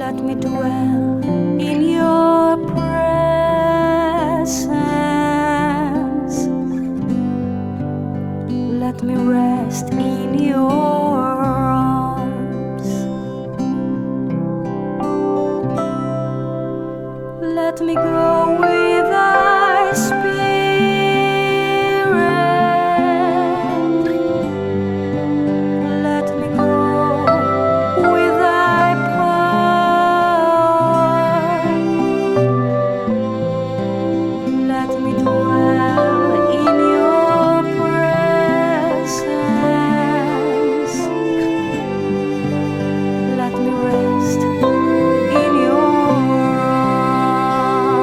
Let me dwell in your presence. Let me rest in your arms. Let me go with thy spirit. Let me go with thy power. Let me dwell in your presence. Let me rest in your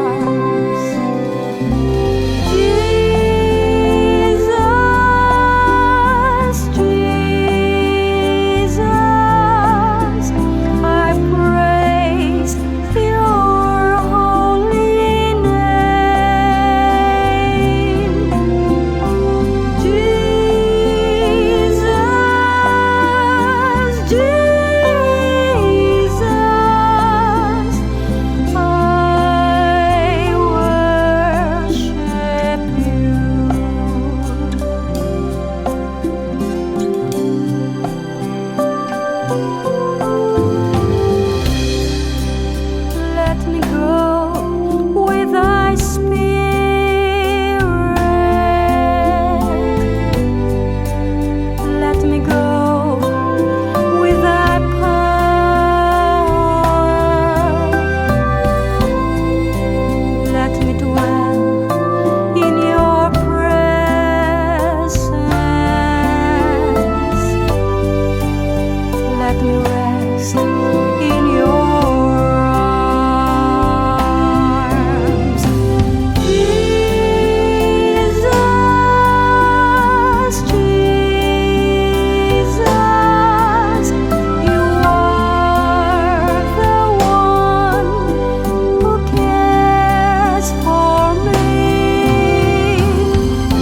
arms. Jesus, Jesus, I praise your holy name. Jesus, Jesus, I worship you. Let me go with thy spirit. Let me go with thy power. Let me dwell in your presence. Let me rest in your arms. Jesus, Jesus, you are the one who cares for me.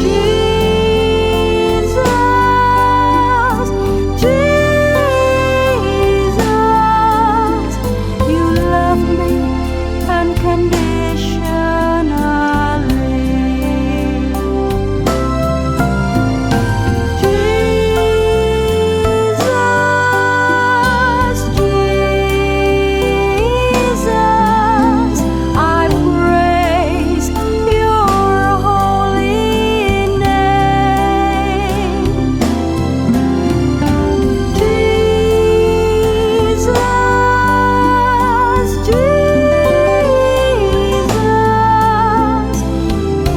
Jesus, Jesus, you love me unconditionally. Jesus, Jesus, I praise your holy name. Jesus, Jesus, I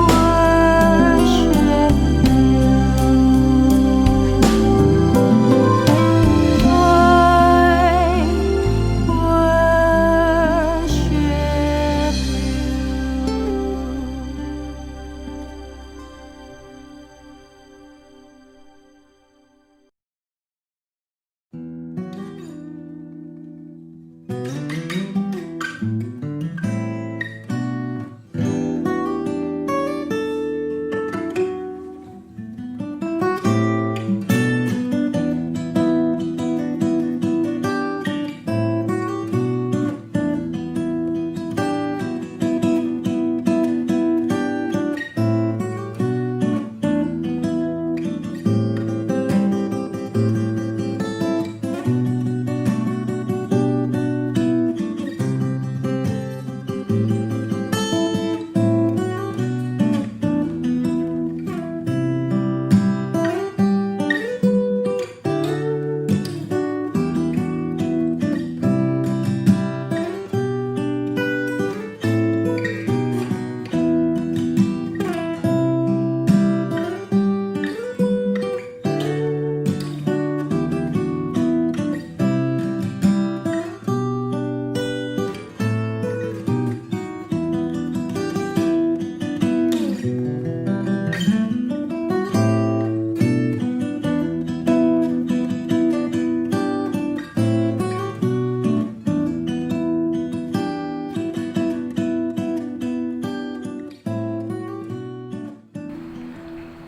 worship you. I worship you.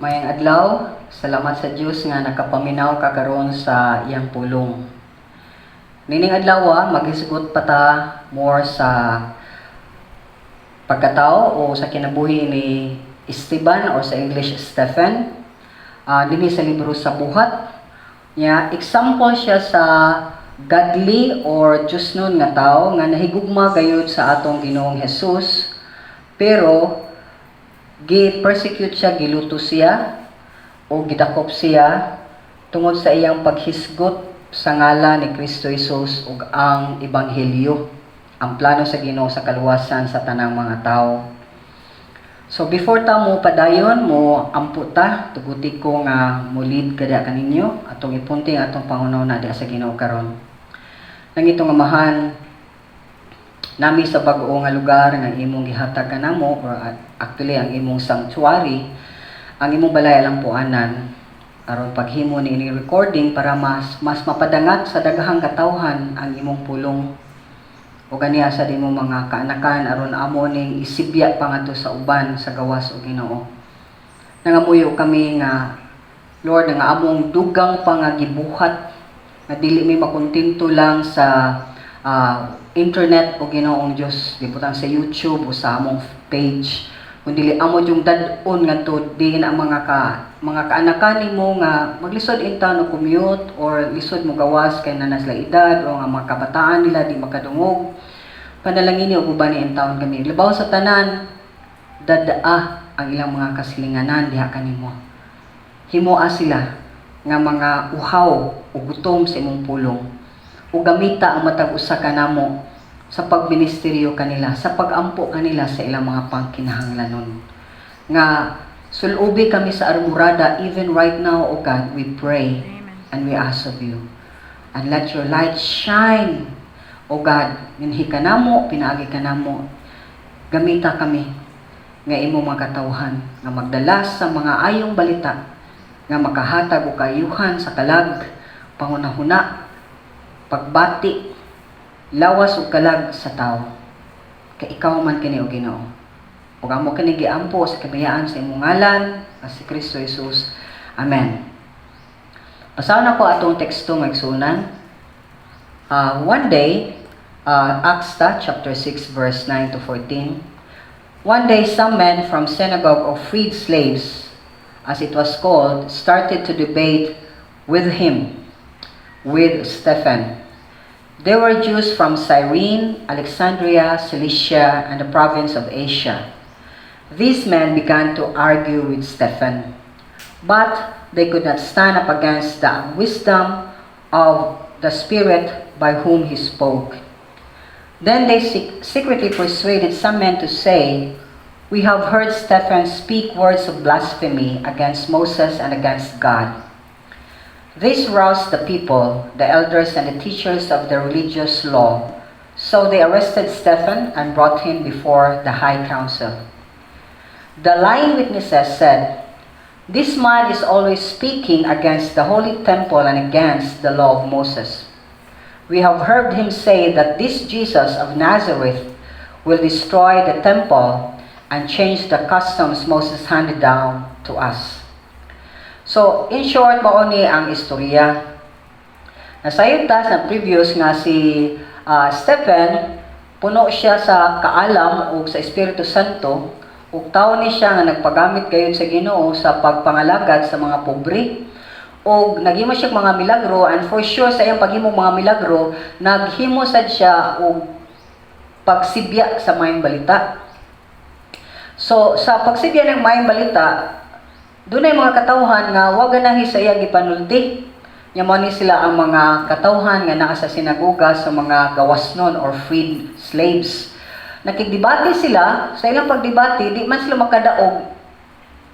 Maayong adlaw, salamat sa Dios nga nakapaminaw ka karon sa iyang pulong. Nining adlaw, maghisgot pa ta more sa pagkatao o sa kinabuhi ni Esteban or sa English Stephen. Dinhi sa libro sa Buhat. Nya example siya sa godly or Diyosnon nga tao nga nahigugma gayud sa atong Ginoong Jesus, pero gi-persecute siya, giluto siya o gidakop siya tungod sa iyang paghisgot sa ngalan ni Kristo Jesus ug ang ebanghelyo, ang plano sa Ginoo sa kaluwasan sa tanang mga tao. So before ta mo padayon, mo ampo ta, tuguti ko nga mo lead kada kaninyo, atong ipunting atong panghuna diha sa Ginoo karon. Langitnong Amahan, nami sa bag-o nga lugar nga imong gihatag kanamo, or actually ang imong sanctuary, ang imong balay alampuanan, aron paghimo ni ining recording para mas mapadangat sa daghang katawhan ang imong pulong o ganiya sa imo mga kaanakan aron amo ning isibya pa ngadto sa uban sa gawas, o Ginoo. Nangamuyo kami nga, Lord, nga among dugang pa nga gibuhat nga dili mi makontento lang sa internet, o Ginoong Dios, gibutang sa YouTube o sa among page, kun dili amo yung dad-on ngadto diin ang mga kaanakan nimo nga maglisod in town o commute or lisod mo gawas kay na sila edad o nga mga kabataan nila di makadungog. Panalangini og uban in town kami. Labaw sa tanan, dadaa ang ilang mga kasilinganan diha kanimo. Himoa sila nga mga uhaw o gutom sa imong pulong o gamita ang matag usa kanamo sa pagministeryo kanila, sa pagampo kanila sa ilang mga pangkinahanglanon. Nga sulubi kami sa armurada even right now, O God, we pray Amen. And we ask of you. And let your light shine, O God, nganhi kanamo, pinaagi kanamo, gamita kami nga imo mga katawhan nga magdala sa mga ayong balita nga makahatag og kaayuhan sa kalag, panghunahuna, pagbati, lawas ug kalag sa tawo. Kay ikaw man kini, o Ginoo. Ug amo kini giampo sa kabayaan sa imong ngalan, nga si Kristo Jesus. Amen. Basahon nako atong teksto, mga igsuonan. One day, Acts ta, chapter 6 verse 9 to 14. One day some men from synagogue of freed slaves, as it was called, started to debate with him, with Stephen. They were Jews from Cyrene, Alexandria, Cilicia, and the province of Asia. These men began to argue with Stephen, but they could not stand up against the wisdom of the Spirit by whom he spoke. Then they secretly persuaded some men to say, "We have heard Stephen speak words of blasphemy against Moses and against God." This roused the people, the elders, and the teachers of the religious law. So they arrested Stephen and brought him before the high council. The lying witnesses said, "This man is always speaking against the holy temple and against the law of Moses. We have heard him say that this Jesus of Nazareth will destroy the temple and change the customs Moses handed down to us." So, in short, mao ni ang istorya. Nasayod ta sa previous nga si Stephen, puno siya sa kaalam ug sa Espiritu Santo, ug tawo ni siya nga nagpagamit gayud sa Ginoo sa pagpangalagad sa mga pobre. Og naghimo siya mga milagro, and for sure sa iyang paghimo mga milagro, naghimo sad siya og pagsibya sa maayong balita. So sa pagsibya ng maayong balita, dunay mga katawhan nga wa ganahi sa iyang gipanulti. Nya mao ni sila ang mga katawhan nga naa sa sinagoga sa mga gawasnon or freed slaves. Nakigdebate sila, sa ilang pagdebate, di man sila makadaog,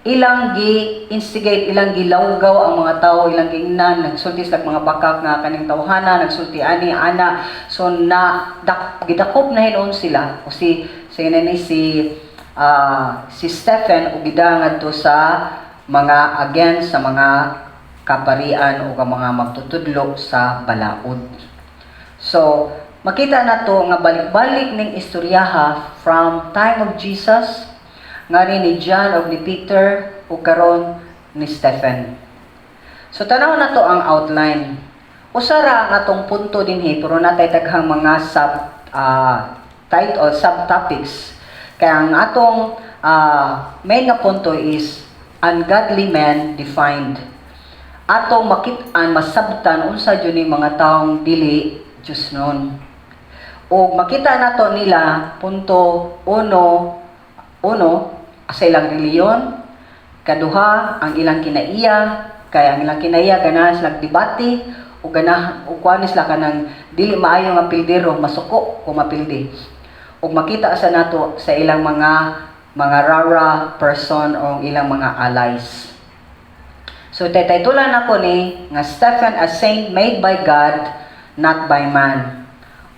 ilang gi-instigate, ilang gilawgaw ang mga tao, ilang giingnan, nagsulti sila mga bakak nga kaning tawhana, nagsulti ani ana. So na gidakop na hinuon sila o si ni si si Stephen ug gidala ngadto sa mga against sa mga kaparian o mga magtutudlo sa balaod. So, makita na to nga balik-balik ning istoryaha from time of Jesus nga ni John o ni Peter o karon ni Stephen. So tanaw na to ang outline. Usa ra ang atong punto dinhi, pero natay daghang mga sub title, subtopics. Kaya ang atong main nga punto is ungodly man defined. Atong makit-an, masabtan unsa jud ni mga taong dili Diyosnon. O makita nato nila punto uno, uno sa ilang reliyon, kaduha ang ilang kinaiya, kay ang ilang kinaiya ganahan sila debate o ganahan o kuan sila kanang dili maayo nga pildero, masuko kung mapildi. Ug makita sa nato sa ilang mga rara person o ilang mga allies. So tituluan nako ni nga "Stephen, a saint made by God, not by man,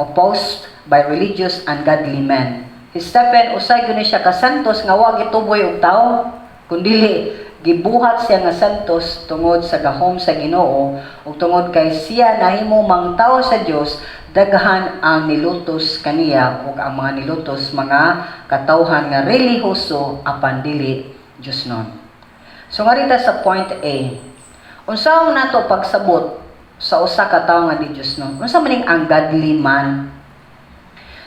opposed by religious ungodly men." Si Stephen, usay gyud ni siya ka santos nga wa gituboy og tawo, kundili gibuhat siya nga santos tungod sa gahom sa Ginoo ug tungod kay siya nahimo mang tawo sa Dios, daghan ang nilutos kaniya, ug ang mga nilutos mga katawhan nga relihiyoso apan dili Diosnon. So nga rita sa point A. Unsaon nato pagsabot sa usa ka tawo nga di Diosnon? Unsa man ning ungodly man?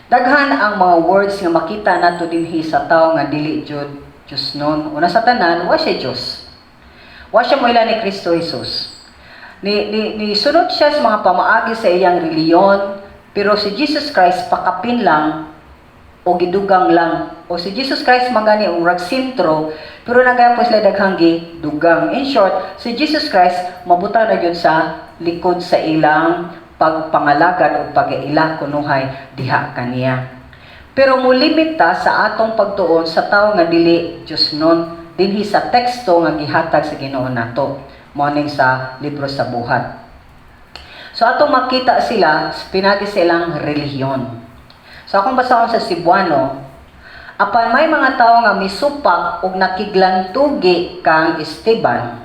Daghan ang mga words nga makita nato dinhi sa tawo nga dili jud Diosnon. Una sa tanan, wa siya Dios. Wa siya moila ni Kristo Jesus. Ni sunod siya sa mga pamaagi sa iyang reliyon, pero si Jesus Christ pakapin lang o gidugang lang. O si Jesus Christ magani ang rag sentro, pero nagaya po sila daghang gidugang. In short, si Jesus Christ mabutang na gyud sa likod sa ilang pagpangalagad o pag-aila kunuhay diha kaniya. Pero mulimit ta sa atong pagtuon sa tawo nga dili Diosnon dinhi sa teksto nga gihatag sa Ginoo nato, morning sa libro sa Buhat. So atong makita sila pinagi sa ilang relihiyon. So akong basahon sa Cebuano: "Apan may mga tawo nga misupak og nakiglantugi kang Esteban.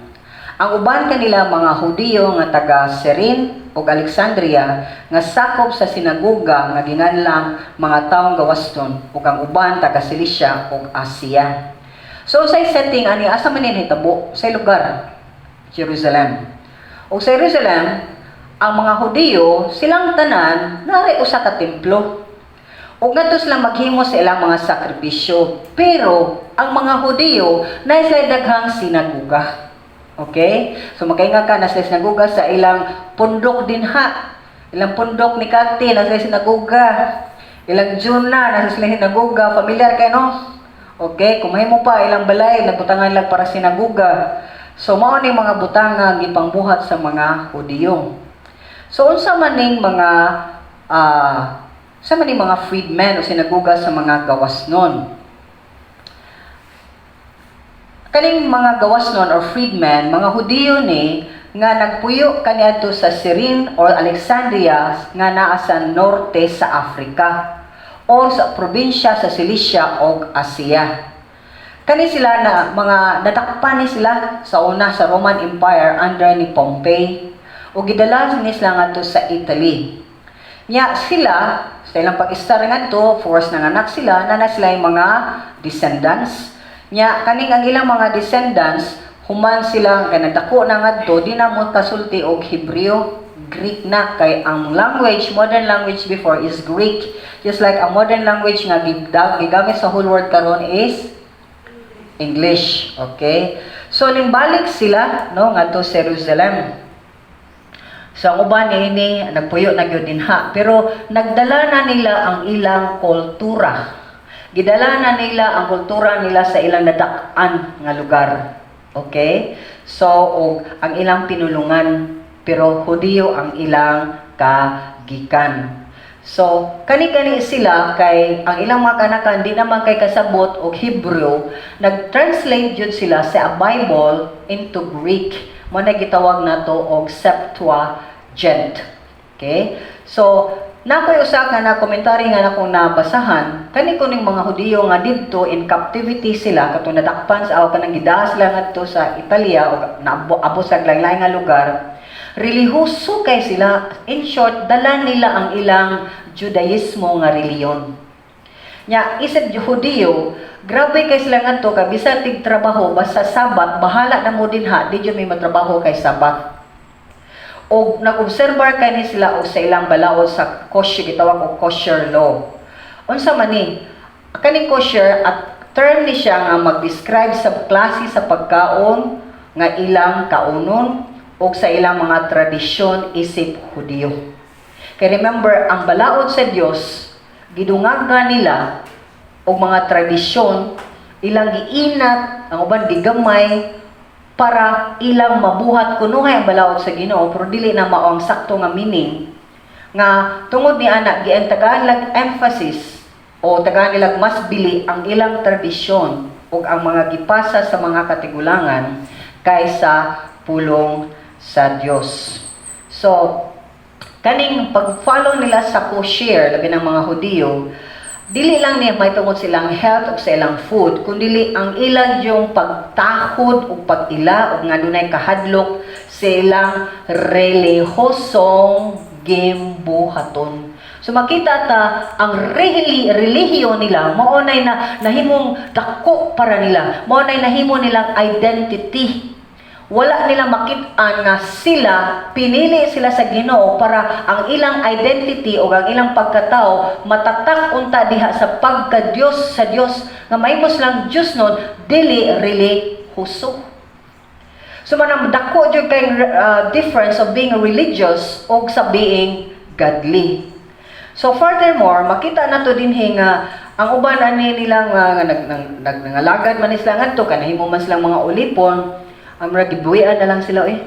Ang uban kanila mga Hudiyo nga taga Cyrene ug Alexandria nga sakop sa sinagoga nga ginganlang mga taong gawaston, ug ang uban taga Cilicia ug Asia." So sa setting ani, asa man ni nahitabo? Sa lugar Jerusalem. Ug sa Jerusalem, ang mga Hudiyo silang tanan nari usa ka templo. Ug ngadto sila maghimo sa ilang mga sakripisyo. Pero ang mga Hudiyo na sila daghang sinaguga. Okay? So makainga ka na sila sinaguga sa ilang pundok dinha. Ilang pundok ni Kati na sila sinaguga. Ilang Juna na sila sinaguga. Familiar kay, no? Okay, kung mahimo pa ilang balay nagbutangan lang para sinaguga. So mao ning mga butanga gipangbuhat sa mga Hudiyo. So unsa man ning mga sa man ning mga freedmen o sinaguga sa mga gawasnon? Kaning mga gawasnon or freedmen, mga Hudiyo ni nga nagpuyo kaniadto sa Cyrene or Alexandria nga naa sa norte sa Africa or sa probinsya sa Cilicia og Asia. Kani sila na mga nadakpan ni sila sa una sa Roman Empire under ni Pompey ug gidala ni sila ngadto sa Italy. Nya sila sa ilang pag-istar ngadto, force nanganak sila na na sila yung mga descendants. Nya kaning ang ilang mga descendants, human sila kay nagdako na ngadto, di na mo kasulti og Hebreo, Greek na, kay ang language, modern language before is Greek. Just like ang modern language nga gigamit sa whole world karon is English, okay? So nimbalik sila, no, ngadto sa Jerusalem. So ang uban niini nagpuyo na gyud dinha, pero nagdala na nila ang ilang kultura. Gidala na nila ang kultura nila sa ilang nadak-an nga lugar. Okay? So og ang ilang pinulungan, pero Hudiyo ang ilang kagikan. So, kani-kani sila kay ang ilang mga kanakan di naman kay kasabot og Hebrew, nag-translate jud sila sa Bible into Greek. Mo na gitawag nato og Septuagint. Okay? So, nakoy usa ka na komentary nga nakong nabasahan, kani kuning mga Hudiyo nga didto in captivity sila katong nadakpan sa aw kanang gidaas sila ngadto sa Italia o naabot sa lain nga lugar. Relihiyoso kay sila. In short, dala nila ang ilang Judaismo nga reliyon. Nya isip Hudiyo, grabe kay sila ngadto kay bisan tig trabaho basta Sabat, bahala na mo dinha, di jud may matrabaho kay Sabat. Og nag-obserbar kani sila og sa ilang balaod sa kosher, gitawag og kosher law. Unsa man ni? Kaning kosher at term ni siya nga mag-describe sa klase sa pagkaon nga ilang kaunon og sa ilang mga tradisyon isip Hudiyo. Kay remember, ang balaod sa Dios gidungag nga nila og mga tradisyon, ilang giinat, ang uban gigamay para ilang mabuhat kunuhay ang balaod sa Ginoo, pero dili na mao ang sakto nga meaning nga tungod ni ana giantagaan lag emphasis o tagaan nilag mas bili ang ilang tradisyon ug ang mga gipasa sa mga katigulangan kaysa pulong sa Dios. So kaning pag-follow nila sa kosher, labi ng mga Hudiyo, dili lang niya may tungod silang health ug sa ilang food, kundi ang ilang yung pagtahod ug pag-ila ug nga dunay kahadlok sa ilang relihosong gimbuhaton. So makita ta ang relihiyon nila mao nay na nahimong dako para nila, mao nay nahimo nilang identity. Wala nila makit-an nga sila pinili sila sa Ginoo para ang ilang identity o ang ilang pagkatao matatak unta diha sa pagka-Dios sa Dios nga mahimo silang Dios nun, dili relihiyoso. So manang dako jud kay difference of being religious og sa being godly. So furthermore, makita nato dinhi nga ang uban ani nilang nga nag, nag, nag, nangalagad man sila ngadto, kanahimo man silang mga ulipon, ang murag gibuhian na lang sila eh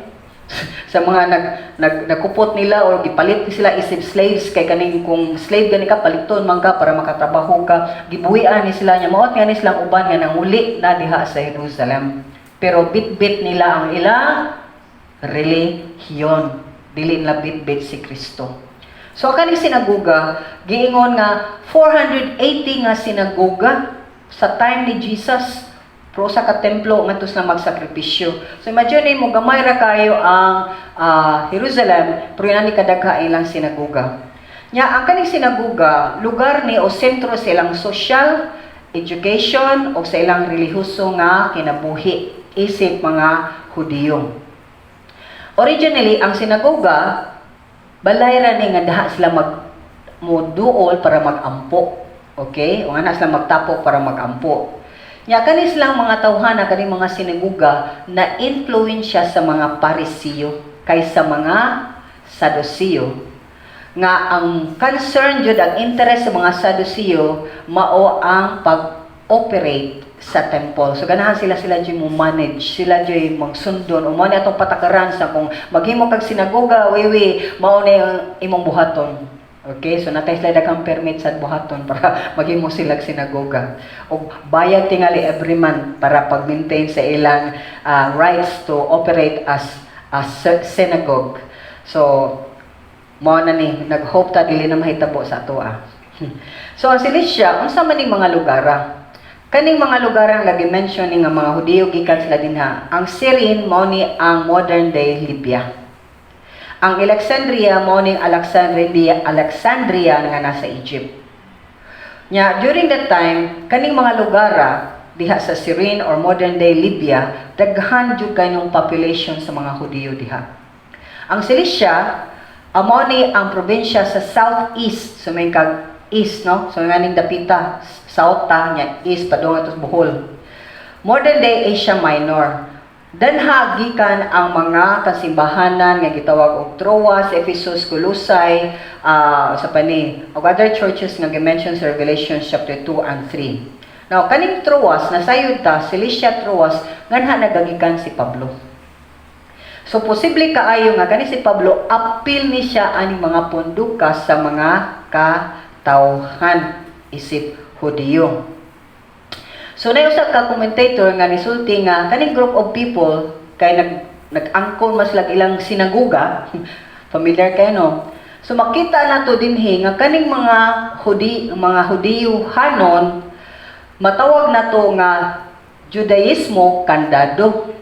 sa mga nag, nag nagkupot nila or gipalit sila isip slaves, kay kaning kung slave gani ka, paliton man ka para makatrabaho ka. Gibuhian ni sila niya. Maot nga ni silang uban nga nanguli na diha sa Jerusalem, pero bit-bit nila ang ilang relihiyon, dili nila bit-bit si Kristo. So kaning sinagoga, giingon nga 480 nga sinagoga sa time ni Jesus, pero usa ka templo ngadto sila magsakripisyo. So imagine mo, gamay ra kayo ang Jerusalem, pero inani kadagha ilang sinagoga. Nya ang kaning sinagoga, lugar ni o sentro sa ilang social, education o sa ilang relihiyoso nga kinabuhi isip mga Hudiyo. Originally, ang sinagoga balay ra ni nga daha sila mag moduol para magampo. Okay? O nga na sila magtapok para magampo. Nya kani silang mga tawhana, kani mga sinagoga na influensya sa mga Parisiyo kaysa mga Sadusiyo, nga ang concern jud, ang interest sa mga Sadusiyo mao ang pag-operate sa temple. So ganahan sila sila jud mo manage, sila jud magsundon o mao ni atong patakaran sa kung maghimo kag sinagoga, wiwi, mao na yung imong buhaton. Okay, so natay sila daghang permit sa buhaton para maghimo sila sinagoga. O bayad tingali every month para pag-maintain sa ilang rights to operate as a synagogue. So, mao na ni, nag-hope ta dili na mahitabo sa ato ah. So ang Cilicia, unsa man ning mga lugar ah? Kaning mga lugar ang lagi mention ni nga mga Hudiyo gikan sila dinha. Ang Cyrene mao ni ang modern day Libya. Ang Alexandria mao ning Alexandria, Alexandria nga nasa Egypt. Nya during that time, kaning mga lugar ah, diha sa Cyrene or modern day Libya, daghan jud kayong population sa mga Hudiyo diha. Ang Cilicia, amo ni ang probinsya sa southeast, so may kag east, no? So nganing dapita, south ta nya east padung ato sa Bohol. Modern day Asia Minor. Danha gikan ang mga kasimbahanan nga gitawag og Troas, Ephesus, Colossae, sa pani, ug other churches nga gi-mention sa Revelation chapter 2 and 3. Now, kaning Troas, nasayod ta, Cilicia, Troas, nganha nagagikan si Pablo. So, posible kaayo nga kani si Pablo, apil ni siya aning mga ponduka sa mga katawhan isip Hudiyo. So na usa ka commentator nga nisulti nga kaning group of people kay nag-angkon mas lag ilang sinagoga, familiar kayo, no? So makita nato dinhi nga kaning mga Hudiyo hanon matawag nato nga Judaismo kandado.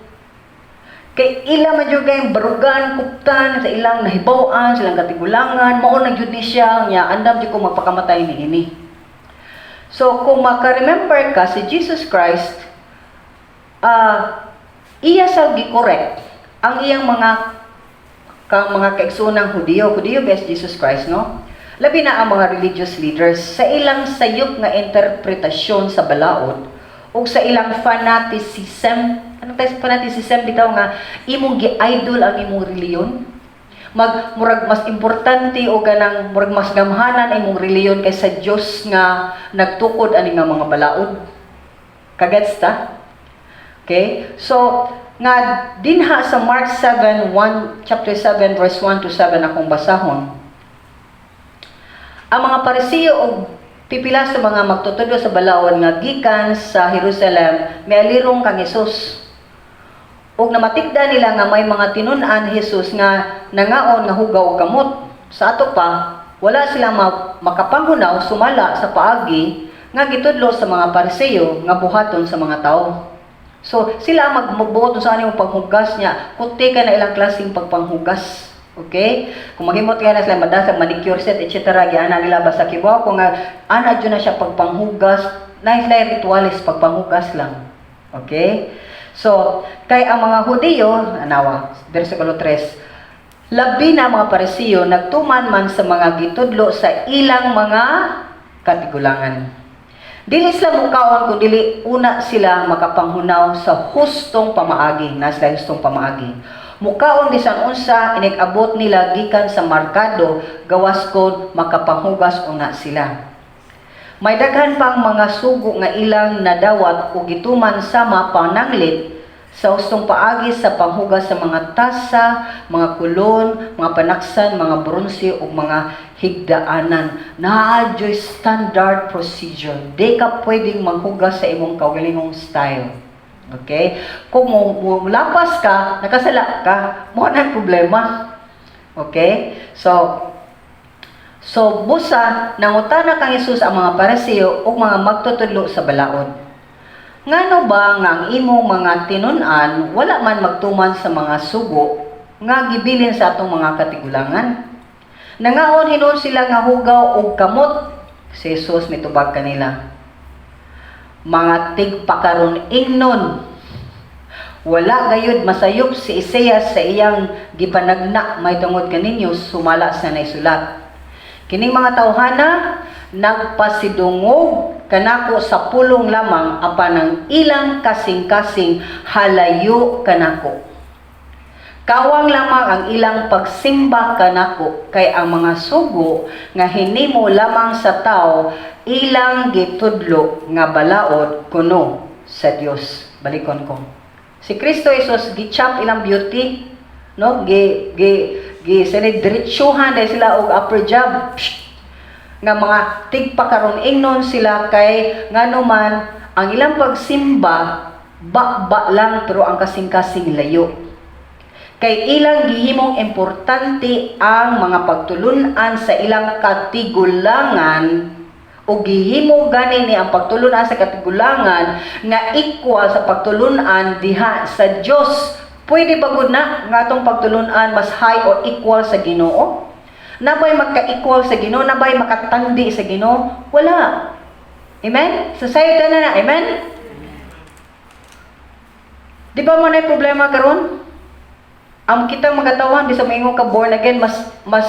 Kay ila man jud kay barugan, kuptan sa ilang nahibaw-an, silang katigulangan, mao na jud ni siya nya andam jud ko magpakamatay niini. So kung maka-remember ka si Jesus Christ, iya sa gi-correct ang iyang mga Kang mga kaigsuonang Hudiyo, Hudiyo best Jesus Christ, no? Labi na ang mga religious leaders sa ilang sayop nga interpretasyon sa balaod ug sa ilang fanaticism. Anong tayo sa fanaticism bitaw nga imong gi-idol ang imong reliyon? Mag murag mas importante o ganang murag mas gamhanan imong reliyon kaysa Dios nga nagtukod ani nga mga balaod. Kagets ta? Okay? So, nga dinha sa Mark 7, 1, chapter 7, verse 1 to 7 akong basahon. Ang mga Parisiyo og pipila sa mga magtutudlo sa balaod nga gikan sa Jerusalem mialirong kang Hesus. Ug namatikda nila nga may mga tinun-an Jesus nga nangaon nga hugaw og kamot. Sa ato pa, wala sila makapanghunaw sumala sa paagi nga gitudlo sa mga Pariseo nga buhaton sa mga tao. So, sila ang magbuot sa anong paghugas niya. Kuti ka na ilang klaseng pagpanghugas. Okay? Kung maghimot kaya na sila, madasag, manicure set, etc. Giana nila basta kibaw ko nga, ana dyan na siya pagpanghugas. Na sila ritualis, pagpanghugas lang. Okay? So, kay ang mga Hudiyo, anawa, versikulo 3, labi na ang mga Parisiyo, nagtuman man sa mga gitudlo sa ilang mga katigulangan. Dili sila mukaon kung dili una sila makapanghunaw sa hustong pamaagi, na sila hustong pamaagi. Mukaon bisan unsa inig-abot nila gikan sa markado, gawas kon makapanghugas una sila. May daghan pang mga sugo nga ilang nadawat o gituman sama pananglit sa hustong paagi sa panghugas sa mga tasa, mga kulon, mga panaksan, mga bronse ug mga higdaanan. Naa joy standard procedure. Di ka pwedeng manghugas sa imong kaugalingong style. Okay? Kung mo lapas ka, nakasala ka, mo na ang problema. Okay? So, busa, nangutana kang Hesus ang mga Pariseo ug mga magtutudlo sa balaod. Ngano ba nga ang imong mga tinun-an wala man magtuman sa mga sugo nga gibilin sa atong mga katigulangan? Nangaon hinuon sila nga hugaw og kamot. Si Jesus mitubag kanila. "Mga tigpakaron ingnon, wala gayud masayop si Isaias sa iyang gipanagna mahitungod kaninyo sumala sa naisulat. Kining mga tawhana nagpasidungog kanako sa pulong lamang, apan ang ilang kasing-kasing halayo kanako. Kawang lamang ang ilang pagsimba kanako, kay ang mga sugo nga hinimo lamang sa tao ilang gitudlo nga balaod kuno sa Dios." Balikon ko. Si Kristo Jesus gichap ilang beauty, no? Gi gi gi diretsuhan dahil sila og upper job. Psst! Nga mga tigpakaron ingnon sila kay ngano man ang ilang pagsimba ba lang pero ang kasing-kasing layo. Kay ilang gihimong importante ang mga pagtulunan sa ilang katigulangan o gihimo gani ni ang pagtulunan sa katigulangan nga equal sa pagtulunan diha sa Dios. Pwede ba gud na nga atong pagtulunan mas high or equal sa Ginoo? Nabay magka-equal sa Ginoo? Nabay makatandi sa Ginoo? Wala. Amen? Sa sayo na na, amen? Di ba mo na problema karon? Ang kitang mga bisan moingon ka born again, mas mas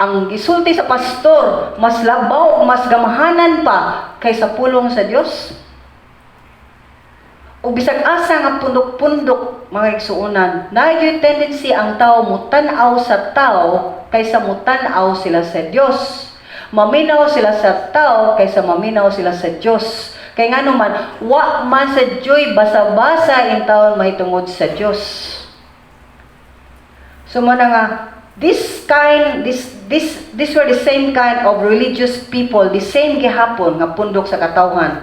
ang gisulti sa pastor, mas labaw, mas gamahanan pa kaysa pulong sa Dios. O bisag asa nga pundok-pundok, mga igsuonan, naa yung tendency ang tao mutan-aw sa tao kaysa mutan-aw sila sa Dios. Maminaw sila sa tao kaysa maminaw sila sa Dios. Kay ngano man, wa man sa joy basa-basa in taon mahitungod sa Dios. So mo na nga this kind this this this were the same kind of religious people, the same gihapon nga pundok sa katawhan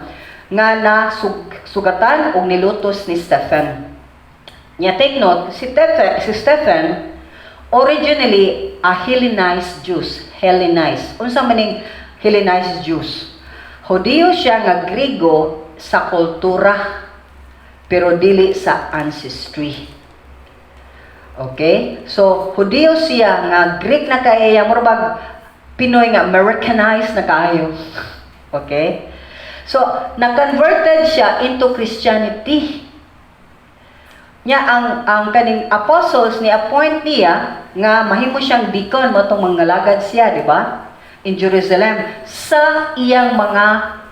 nga na sugatan og nilutos ni Stephen. Nya take note, si Stephen originally a Hellenized Jews, Hellenized. Unsa man ning Hellenized Jews? Hudiyo siya nga Griego sa kultura pero dili sa ancestry. Okay? So, Hudiyo siya nga Greek na kaayo, mura bag Pinoy nga Americanized na kaayo. Okay? So, na-converted siya into Christianity. Nya ang kaning apostles ni appoint niya nga mahimo siyang deacon, mo tong mangalagad siya, di ba? In Jerusalem sa iyang mga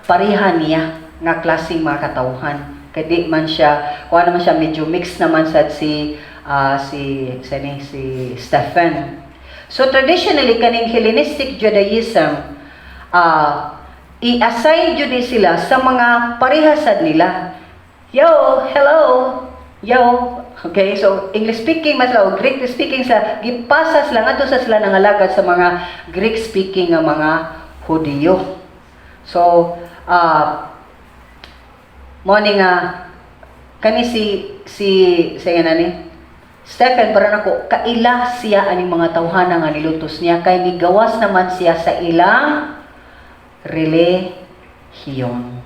pareha niya nga klaseng mga katawhan. Kay di man siya, kuha naman siya, medyo mix naman sad si Stephen. So traditionally, kaning Hellenistic Judaism, i-assign jud ni sila sa mga parehasad nila. Yo, hello, yo. Okay, so English speaking man sila o Greek speaking sa gipasa sila ngadto sa sila nangalagad sa mga Greek speaking nga mga Hudiyo. So, mo ni nga kani si si sa nga ni Stephen, para nako kaila siya aning mga tawhana nga nilutos niya kay nigawas naman siya sa ilang relihiyon.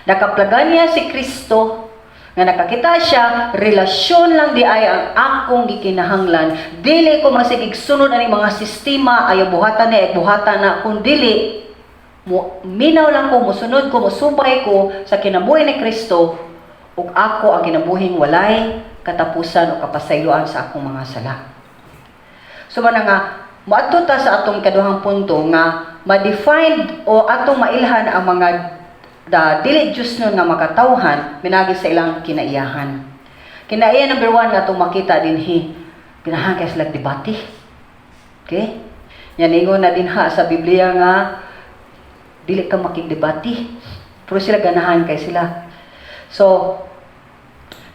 Nakaplagan niya si Kristo nga nakakita siya, relasyon lang di ay ang akong gikinahanglan. Dili ko masigig sunod aning mga sistema, ayaw buhatan ni buhatan na, kun dili mo minaw lang ko, musunod ko, musubay ko sa kinabuhi ni Kristo ug ako ang kinabuhing walay katapusan o kapasayloan sa akong mga sala. So man nga moadto ta sa atong kaduhang punto nga ma-define o atong mailhan ang mga da dili Diyos nun nga makatawhan minagi sa ilang kinaiyahan. Kinaiya number one nga atong makita dinhi, ganahan kay sila debate. Okay? Yan, ingon na dinha sa Biblia nga dili ka makigdebate. Pero sila, ganahan kay sila. So,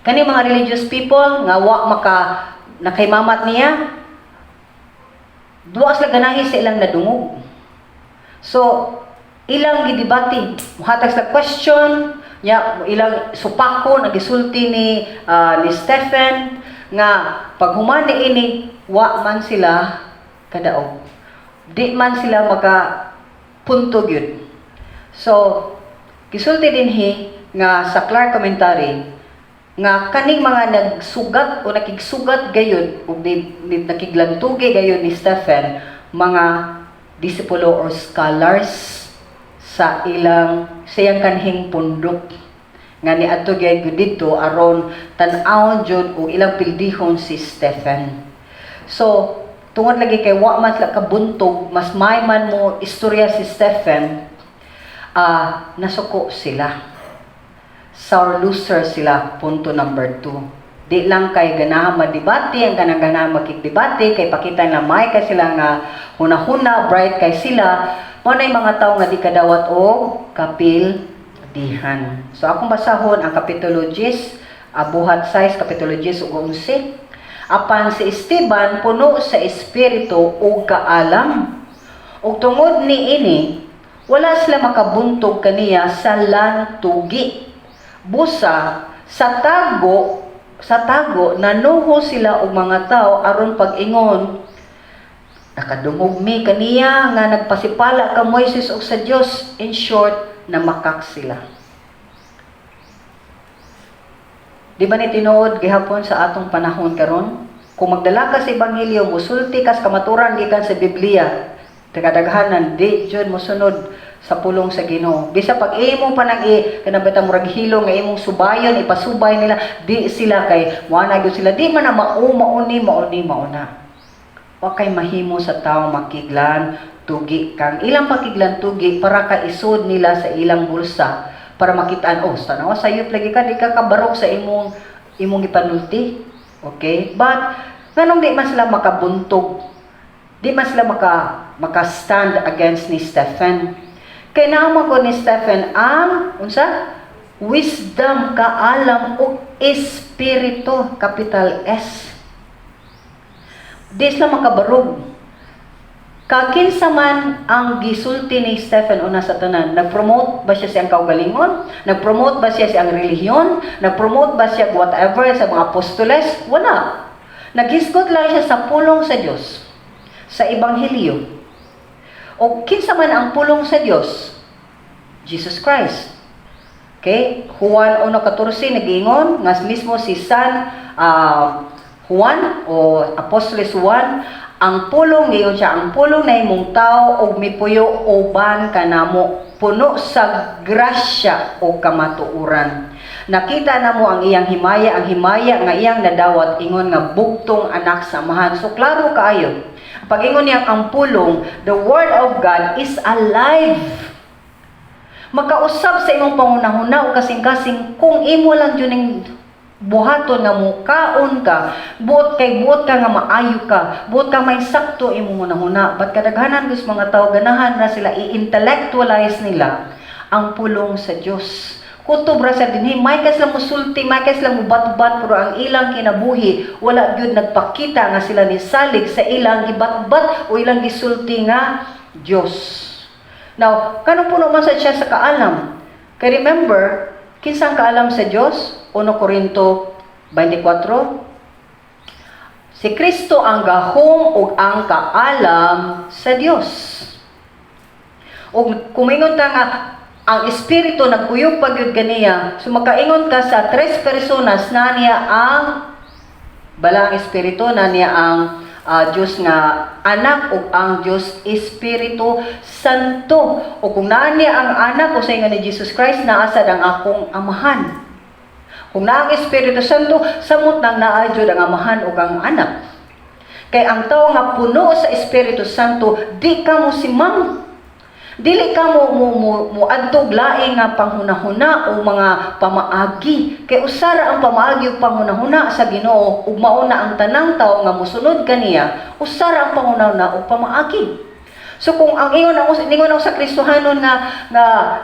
kani mga religious people nga wa maka nakaimamat niya, duwa sila ganahi sa ilang nadungog. So, ilang gidebate, muhatag sila question, nya ilang supakon ang gisulti ni Stephen nga paghuman ini wa man sila kadaog. Di man sila maka punto gyud. So, gisulti dinhi nga sa Clark Commentary nga kaning mga nagsugat o nakigsugat gayud ug di nakiglantugi gayud ni Stephen, mga disipulo or scholars sa ilang siyang kanhing pundok nga niadto gyud didto aron tan-awon jud og ilang pildihon si Stephen. So, tungod lagi kay wa man sila kabuntog, mas may man mo istorya si Stephen, nasuko sila. Sore loser sila, punto number 2. Di lang kay ganahan madebate, ang kanang ganahan makigdebate, kay pakita na may kay sila nga huna-huna, bright kay sila, mao na mga tao nga di kadawat og kapildihan. So akong basahon ang Kapitulo 10, Buhat 6, Kapitulo 10 ug 11. Apan si Esteban puno sa espiritu ug kaalam. Ug tungod niini, wala sila makabuntog kaniya sa lantugi. Busa sa tago nanuho sila og mga tao aron pag-ingon, "Nakadungog mi kaniya nga nagpasipala ka Moises ug sa Dios." In short, namakak sila. Di ba ni tinuod gihapon sa atong panahon karon? Kung magdala ka sa ebanghelyo, musulti ka sa kamaturan gikan sa Biblia, kadaghanan di jud mosunod sa pulong sa Ginoo. Bisa pag imo pa nang i kanang bitaw murag hilo nga imong subayon, ipasubay nila, di sila kay moana gyud sila, di man na mao mauni mauni mauna. Wa kay mahimo sa tawo makiglan tugi kang ilang pakiglan tugi para ka isod nila sa ilang bulsa para makitaan, "Oh, tanawa, sayop lagi ka, di ka kabarok sa imong gipanulti." Okay, but nganong di man sila makabuntog, di man sila maka stand against ni Stephen? Kay naa ko ni Stephen ang unsa? Wisdom, kaalam ug espiritu, capital S. Di sila makabarog. Kakinsa man ang gisulti ni Stephen una sa tanan, nag-promote ba siya siyang kaugalingon? Nag-promote ba siya siyang relihiyon? Nag-promote ba siya whatever sa mga apostoles? Wala. Naghisgot lang siya sa pulong sa Dios, sa ebanghelyo. O kinsa man ang pulong sa Dios? Jesus Christ. Okay? Juan 1:14 nagiingon nga mismo si San Juan o Apostoles Juan, Ang Pulong, giingon siya, ang Pulong nahimong tao ug mipuyo uban kanamo, puno sa grasya o kamatuoran. Nakita namo ang iyang himaya, ang himaya nga iyang nadawat ingon nga bugtong anak sa Amahan. So klaro kaayo. Pag-ingon niyang ang Pulong, the word of God is alive. Makausab sa imong panghunahuna o kasing-kasing kung imo lang jud ning buhaton nga mukaon ka, buot kay buot ka nga maayo ka, buot ka may sakto imong hunahuna. But kadaghanan gyud mga tao, ganahan ra sila i-intellectualize nila ang pulong sa Dios. Kutob ra sa dinhi, may kay sila musulti, may kay sila mubatbat, pero ang ilang kinabuhi wala gyud nagpakita nga sila ni salig sa ilang gibatbat o ilang gisulti nga Dios. Now, kanang puno man sa siya sa kaalam? Kay remember, kinsang kaalam sa Dios? 1 Corinto 24. Si Kristo ang gahom ug ang kaalam sa Dios. Ug kumingon ta nga ang Espiritu nagkuyog pa gyud kaniya, so makaingon ka sa tres personas na niya ang Balaang Espiritu, na niya ang Dios nga Anak ug ang Dios Espiritu Santo. O kung naa niya ang Anak o sa ingon ni Jesus Christ, naa sad ang akong Amahan. Kung naa ang Espiritu Santo, samot nang naa jud ang Amahan ug ang Anak. Kay ang tawo nga puno sa Espiritu Santo, di ka mo simang. Dili ka mo adtog laing nga panghunahuna o mga pamaagi. Kay usara ang pamaagi ug panghunahuna sa Ginoo ug mao na ang tanang tawo nga mosunod kaniya, usara ang panghunahuna ug pamaagi. So kung ang ingon ako, ingon ako sa Kristohanon nga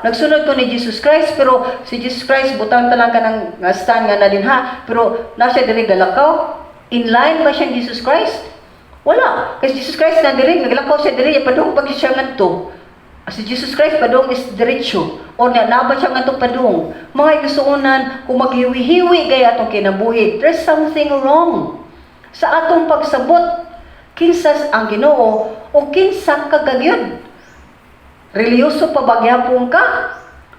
nagsunod ko ni Jesus Christ, pero si Jesus Christ butang ta lang kanang nga stand nga na din ha, pero na siya diri galakaw, in line ba siyang Jesus Christ? Wala. Kasi Jesus Christ na diri naglakaw siya diri, padung pag siya ngadto. Si Jesus Christ padung is diretso o na naba siya ngadto padung. Mga igsuonan, kung maghiwi-hiwi kay atong kinabuhi, there's something wrong sa atong pagsabot kinsa ang Ginoo o kinsa ka gagyud. Reliyoso pa ba gyapon ka?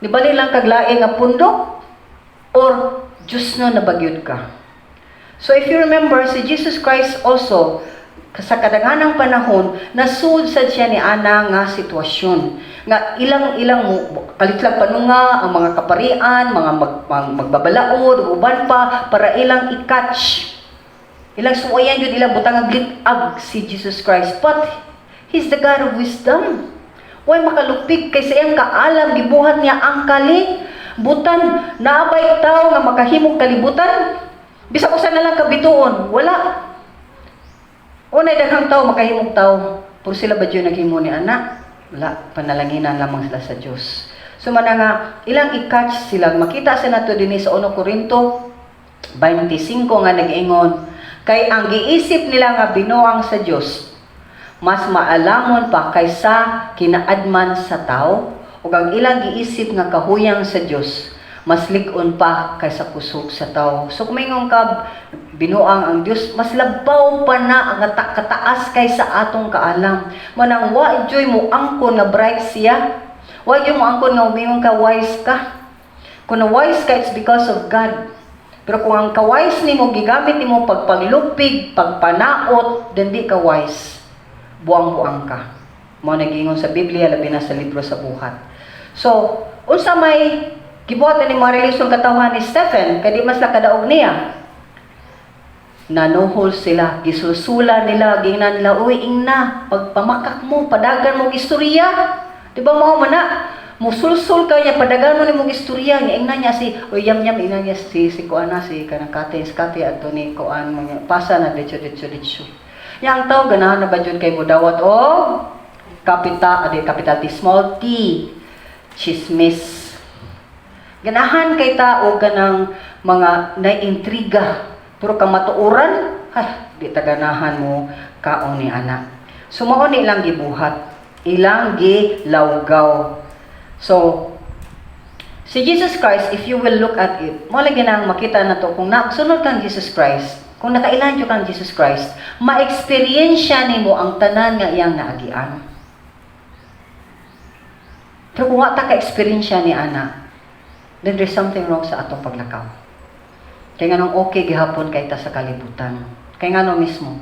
Nibali lang kag lain nga pundok or Diyos no na bagyod ka? So if you remember, si Jesus Christ also sa kadaghanang panahon nasud sad siya ni ana nga sitwasyon nga ilang ilang mo kalitlag panunga ang mga kaparian, mga magbabalaod ug uban pa, para ilang i-catch, ilang suwayan jud, ilang butang ang ag si Jesus Christ. But he's the God of wisdom. Way makalupig kay sa iyang kaalam gibuhat niya ang kalibutan. Naabay tawo nga makahimong kalibutan, bisag usa na lang ka bituon? Wala. Unay daghang tao makahimong tao, pero sila ba jud naghimo ni ana? Wala, panalanginan lamang sila sa Dios. So mana nga ilang i-catch sila, makita sa nato dinhi sa 1 Corinto 25 nga nag-ingon, kay ang giisip nila nga binuang sa Dios mas maalamon pa kaysa kinaadman sa tao, ug ang ilang giisip nga kahuyang sa Dios mas lig-on pa kaysa kusog sa tao. So kung maingon ka binuang ang Dios, mas labaw pa na ang kataas kaysa atong kaalam. Manang wa joy mo angkon nga bright siya. Wa joy mo angkon nga umingon ka wise ka. Kung na wise ka, it's because of God. Pero kung ang ka-wise nimo gigamit nimo pagpaglupig, pagpanaot, then di ka wise. Buang-buang ka. Mao nagingon sa Biblia, labi na sa libro sa Buhat. So, unsa may gibuhat ni mga relihiyosong katawhan ni Stephen, kay di mas kadaog niya? Nanuhol sila, gisulsula nila, gingnan nila, "Uy, ingna, pagpamakak mo, padagan mo istorya." Di ba mao man na? Musulsul ka niya, padagan mo ni mong istorya, nga ingna niya si, uy, yam yam, ingna niya si kuan na, si kanang kate, si kate, ato ni kuan, mga, pasa na, ditso, ditso, ditso. Nya ang tao, ganahan na ba jud kay mo dawat o capital, adi, capital T, small t, chismis? Ganahan kay tao ganang mga naintriga. Pero kamatuoran, ay, di ta ganahan mo kaon ni anak. So mao ni ilang gibuhat, ilang gilawgaw. So, si Jesus Christ, if you will look at it, mo lagi nang makita na to kung nagsunod kang Jesus Christ, kung nakailan jud kang Jesus Christ, ma-experience nimo ang tanan nga iyang naagian. Pero kung wa ta ka-experience ni ana, then there's something wrong sa atong paglakaw. Kay nganong okay gihapon kay ta sa kalibutan? Kay ngano mismo?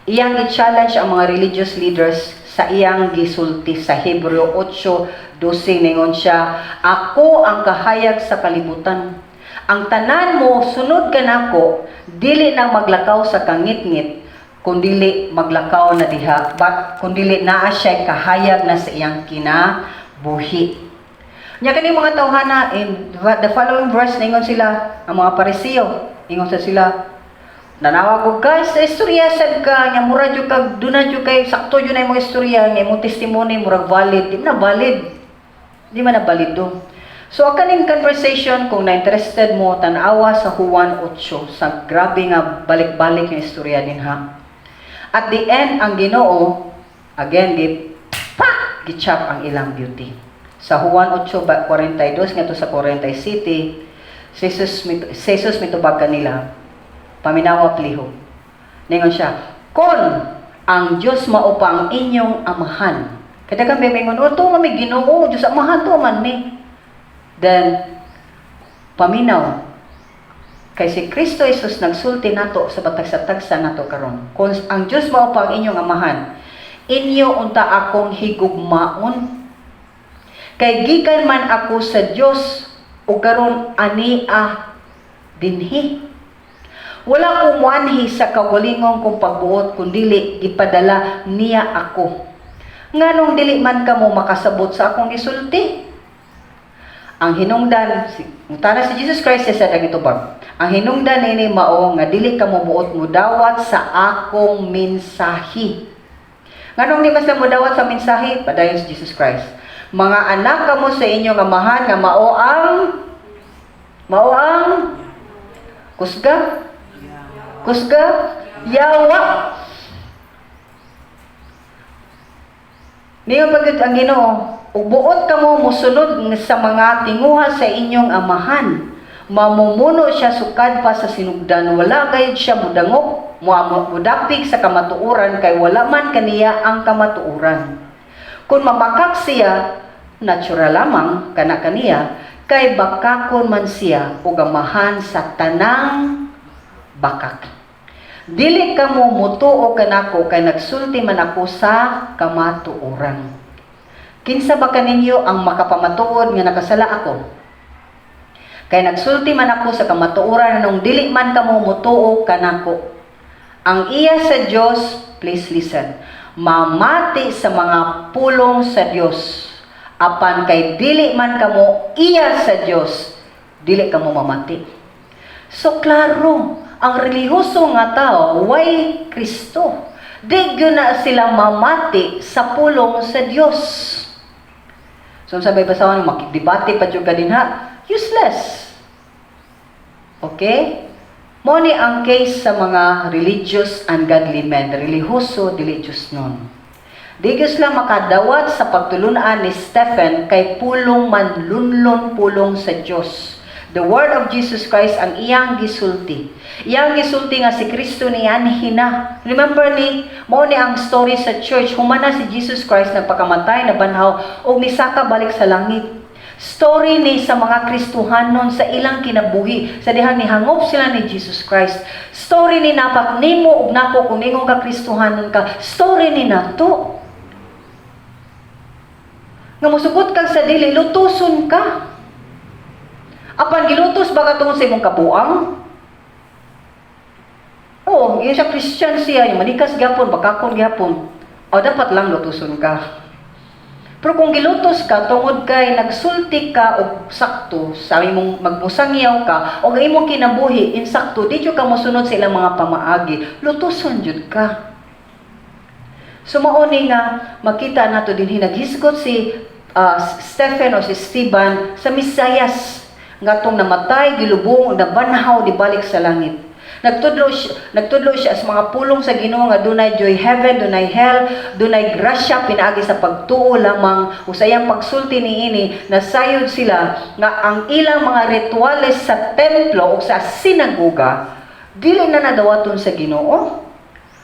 Iyang gi-challenge ang mga religious leaders sa iyang gisulti sa Hebreo 8:12. Ningon siya, "Ako ang kahayag sa kalibutan. Ang tanan mo sunod kanako, dili na maglakaw sa kangitngit, kundili maglakaw na diha, kundili naa siya kahayag na sa iyang kinabuhi." Nya kani mga tawhana, in the following verse, ningon sila, ang mga Pariseo, ingon sa sila, "Nanawag og ka sa istorya sad ka nya, mura jud kag duna jud kay sakto jud na imong istorya nga imong testimony murag valid." Di man na valid, di man na valido. So ang kaning conversation, kung na interested mo, tan-awa sa Juan 8, sa grabe nga balik-balik nga istorya din ha. At the end, ang Ginoo again gi pa gichap ang ilang beauty. Sa Juan 8:42 ngadto sa 47, si Jesus mitubag kanila, "Paminawa palihog." Ningon siya, "Kon ang Dios mao pa ang inyong amahan." Kada kami mingon, "Oh, to may Ginoo, Dios amahan to man ni." Then paminaw kay si Kristo Jesus nagsulti nato sa batag sa tagsa nato karon. "Kung ang Dios mao pa ang inyong amahan, inyo unta akong higugmaon. Kay gikan man ako sa Dios ug karon ania dinhi. Wala ko muanhi sa kaugalingon kong pagbuot, kundili gipadala niya ako. Nganong dili man kamo makasabot sa akong gisulti?" Ang hinungdan, mutana si Jesus Christ sa ang itubag. "Ang hinungdan nini mao nga dili kamo buot mudawat sa akong mensahi." Nganong di man sila mudawat sa mensahe? Padayon si Jesus Christ. "Mga anak kamo sa inyong amahan nga mao ang kusga. Kusga, yawa. Niyo pagid ang Ginoo, "Ug buot kamo mosunod sa mga tinguha sa inyong amahan. Mamumuno siya sukad pa sa sinugdan, wala gayud siya mudangop, mudapig sa kamatuoran kay wala man kaniya ang kamatuoran. Kung mamakak siya, natural lamang kana kaniya, kay bakakon man siya ug amahan sa tanang bakak. Dili kamo mutuo kanako kay nagsulti man ako sa kamatuoran. Kinsa ba kaninyo ang makapamatuod nga nakasala ako? Kay nagsulti man ako sa kamatuoran, nung dili man kamo mutuo kanako. Ang iya sa Dios," please listen, "mamati sa mga pulong sa Dios. Apan kay dili man kamo iya sa Dios, dili kamo mamati." So klaro, ang relihiyoso nga tao way Kristo. Di gyud na sila mamati sa pulong sa Dios. So sabay basahon, makidebate pa jud ka din ha. Useless. Okay? Mo ni ang case sa mga religious ungodly men, relihiyoso, dili Diyos nun. Di gyud sila makadawat sa pagtulunan ni Stephen kay pulong man lunlon pulong sa Dios. The word of Jesus Christ ang iyang gisulti. Iyang gisulti nga si Kristo ni anhina. Remember ni, mao ni ang story sa church. Humana si Jesus Christ nagpakamatay, nabanhaw, ug misaka balik sa langit. Story ni sa mga Kristohanon sa ilang kinabuhi sa dihang nihangop sila ni Jesus Christ. Story ni napak nimo ug nako kung ningon ka Kristohanon ka. Story ni nato. Nga musugot kag sa dili, lutuson ka. Apan gilutos ba ka tungod sa imong kabuang? Oo, yun siya, Christian siya, yung manikas gyapon, bakakon gyapon. O dapat lang lutuson ka. Pero kung gilutos ka tungod kay nagsulti ka og sakto sa imong magmusangyaw ka o ang imong kinabuhi insakto, di jud ka mosunod sa ilang mga pamaagi, lutuson jud ka. So mao ni nga makita nato din naghisgot si Stephen o si Esteban sa Mesayas nga tong namatay, gilubong, nabanhaw, dibalik sa langit. Nagtudlo siya sa mga pulong sa Ginoo nga dunay joy heaven, dunay hell, dunay grasya pinaagi sa pagtuo lamang. Ug sa iyang pagsulti niini, nasayod sila nga ang ilang mga rituales sa templo o sa sinagoga dili na nadawaton sa Ginoo.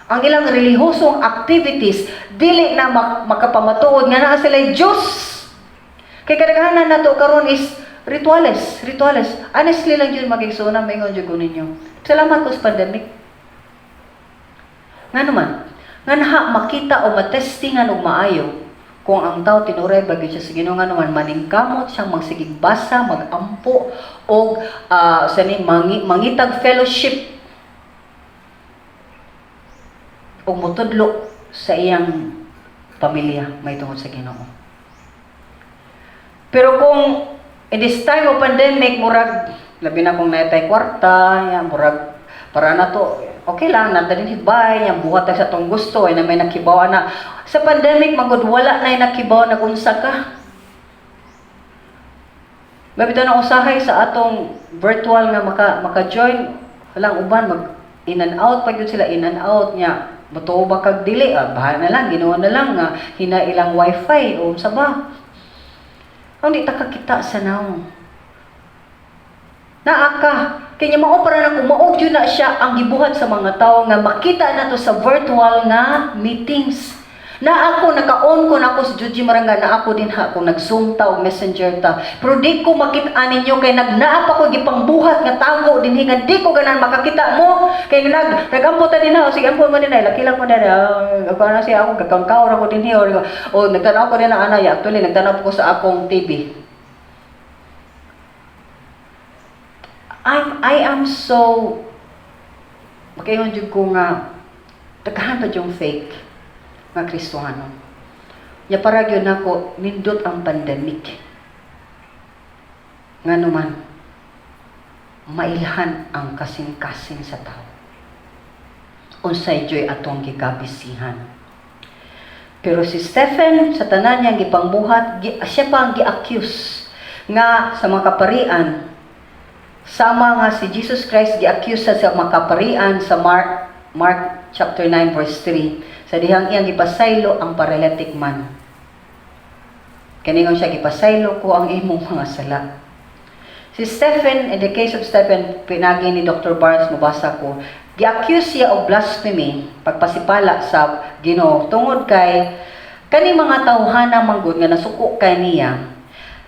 Ang ilang relihiyosong activities dili na makapamatuod nga naa sila Diyos. Kay kadaghanan nato karon is rituales, rituales. Honestly lang yun, magigsuon, maingon jud ko ninyo. Salamat ko sa pandemic. Nga naman, Nga naha makita o matestingan og maayo kung ang tao tinuray ba gyud siya sa Ginoo, nga naman maningkamot siyang magsigig basa, magampo og sa ni mangitag fellowship og motudlo sa iyang pamilya may tungod sa Ginoo. Pero kung in this time of pandemic, murag labi na kung naitay kwarta, ya, murag para na to, okay lang, nanda din hibay, yang buhat tayo sa tong gusto, ay na may nakibaw na. Sa pandemic, magud wala na nakibaw na unsa ka. Mabitaw na usahay sa atong virtual nga maka-join, walang uban, mag in and out pa gyud sila, in and out niya. Matuo ba kag dili? Ah, bahala na lang, Ginoo na lang nga hina ilang wifi o unsa ba. Ang di ta kakita sa nawong. Naa ka. Kanya mao para na kung mao gyud na siya ang gibuhat sa mga tao nga makita na to sa virtual nga meetings. Na ako, naka-on ko na ako si Juji Maranga, na ako din ha, kung nag-Zoom ta o Messenger ta. Pero di ko makita ninyo kay nagnaa pa ko gipangbuhat nga tago din nga di ko ganan makakita mo. Kay nagampo ta din ha, o sige, ampo mo din ay, laki lang mo din ha. Ako na siya ako, gakangkaw ra ko din hi, o nagtanaw ko din na anay, actually nagtanaw ko sa akong TV. I am so, makaingon jud ko nga, daghan pa yung fake nga Kristohano. Nya para gyud nako nindot ang pandemic. Ngano man, mailhan ang kasing-kasing sa tao. Unsay joy atong gikabisihan. Pero si Stephen, sa tanan niyang gipangbuhat, siya pa ang gi-accuse nga sa mga kaparian. Sama nga si Jesus Christ gi-accuse sa mga kaparian sa Mark chapter 9 verse 3. Sa dihang iyang gipasaylo ang paralytic man. Kaningon siya, "Gipasaylo ko ang imong mga sala." Si Stephen, in the case of Stephen, pinagi ni Dr. Barnes, mabasa ko, gi-accuse siya og blasphemy, pagpasipala sa Ginoo, tungod kay kani mga tawhana manggod nga nasuko kay niya,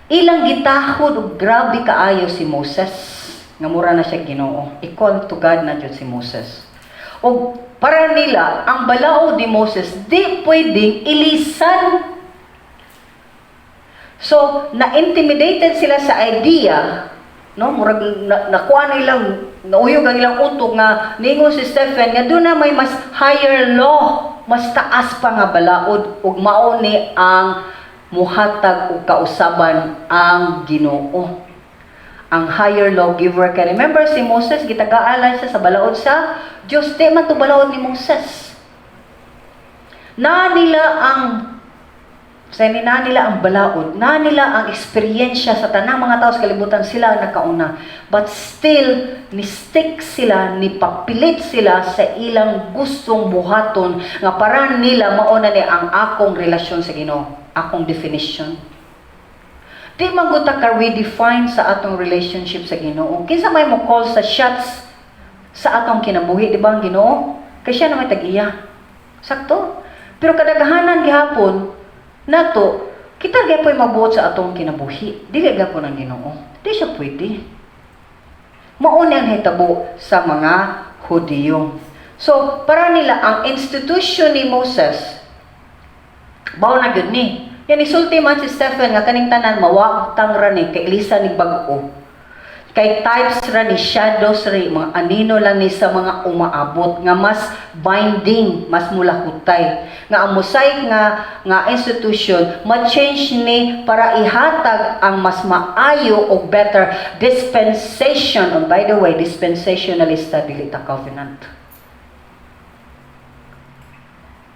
ilang gitahod og grabe kaayo si Moses, nga mura na siya Ginoo, equal to God na jud si Moses. Og para nila, ang balaod ni Moses di pwedeng ilisan. So, na-intimidated sila sa idea, no? Murag nakuha na ilang, nauyog ang ilang utok nga ningon si Stephen nga doon na may mas higher law, mas taas pa nga balaod ug mao ni ang muhatag og kausaban ang Ginoo. Ang higher lawgiver. Kay remember si Moses, gitagaalan siya sa balaod sa Diyos. Di man to balaod ni Moses. Na nila ang balaod, na nila ang eksperyensya sa tanang mga tao sa kalibutan, sila ang nakauna. But still, ni-stick sila, nipapilit sila sa ilang gustong buhaton nga para nila mauna ni ang akong relasyon sa Ginoo, akong definition. Di man gud ta ka redefine sa atong relationship sa Ginoo. Kinsa may mo call sa shots sa atong kinabuhi, di ba ang Ginoo? Kay siya na may tag-iya. Sakto? Pero kadaghanan gihapon nato, kita gyapon mabuot sa atong kinabuhi. Dili gyapon ang Ginoo. Di siya pwede. Mao ni ang hitabo sa mga Hudiyo. So, para nila ang institution ni Moses, bao na gyud ni. Yan isulti man si Stephen nga kaning tanan mawagtang ra ni kay ilisan ni bag-o. Kay types ra ni, shadows ra ni, mga anino lang ni sa mga umaabot nga mas binding, mas mulakutay. Nga ang Mosaic nga institution ma-change ni para ihatag ang mas maayo o better dispensation. And by the way, dispensationalista, dili ta covenant.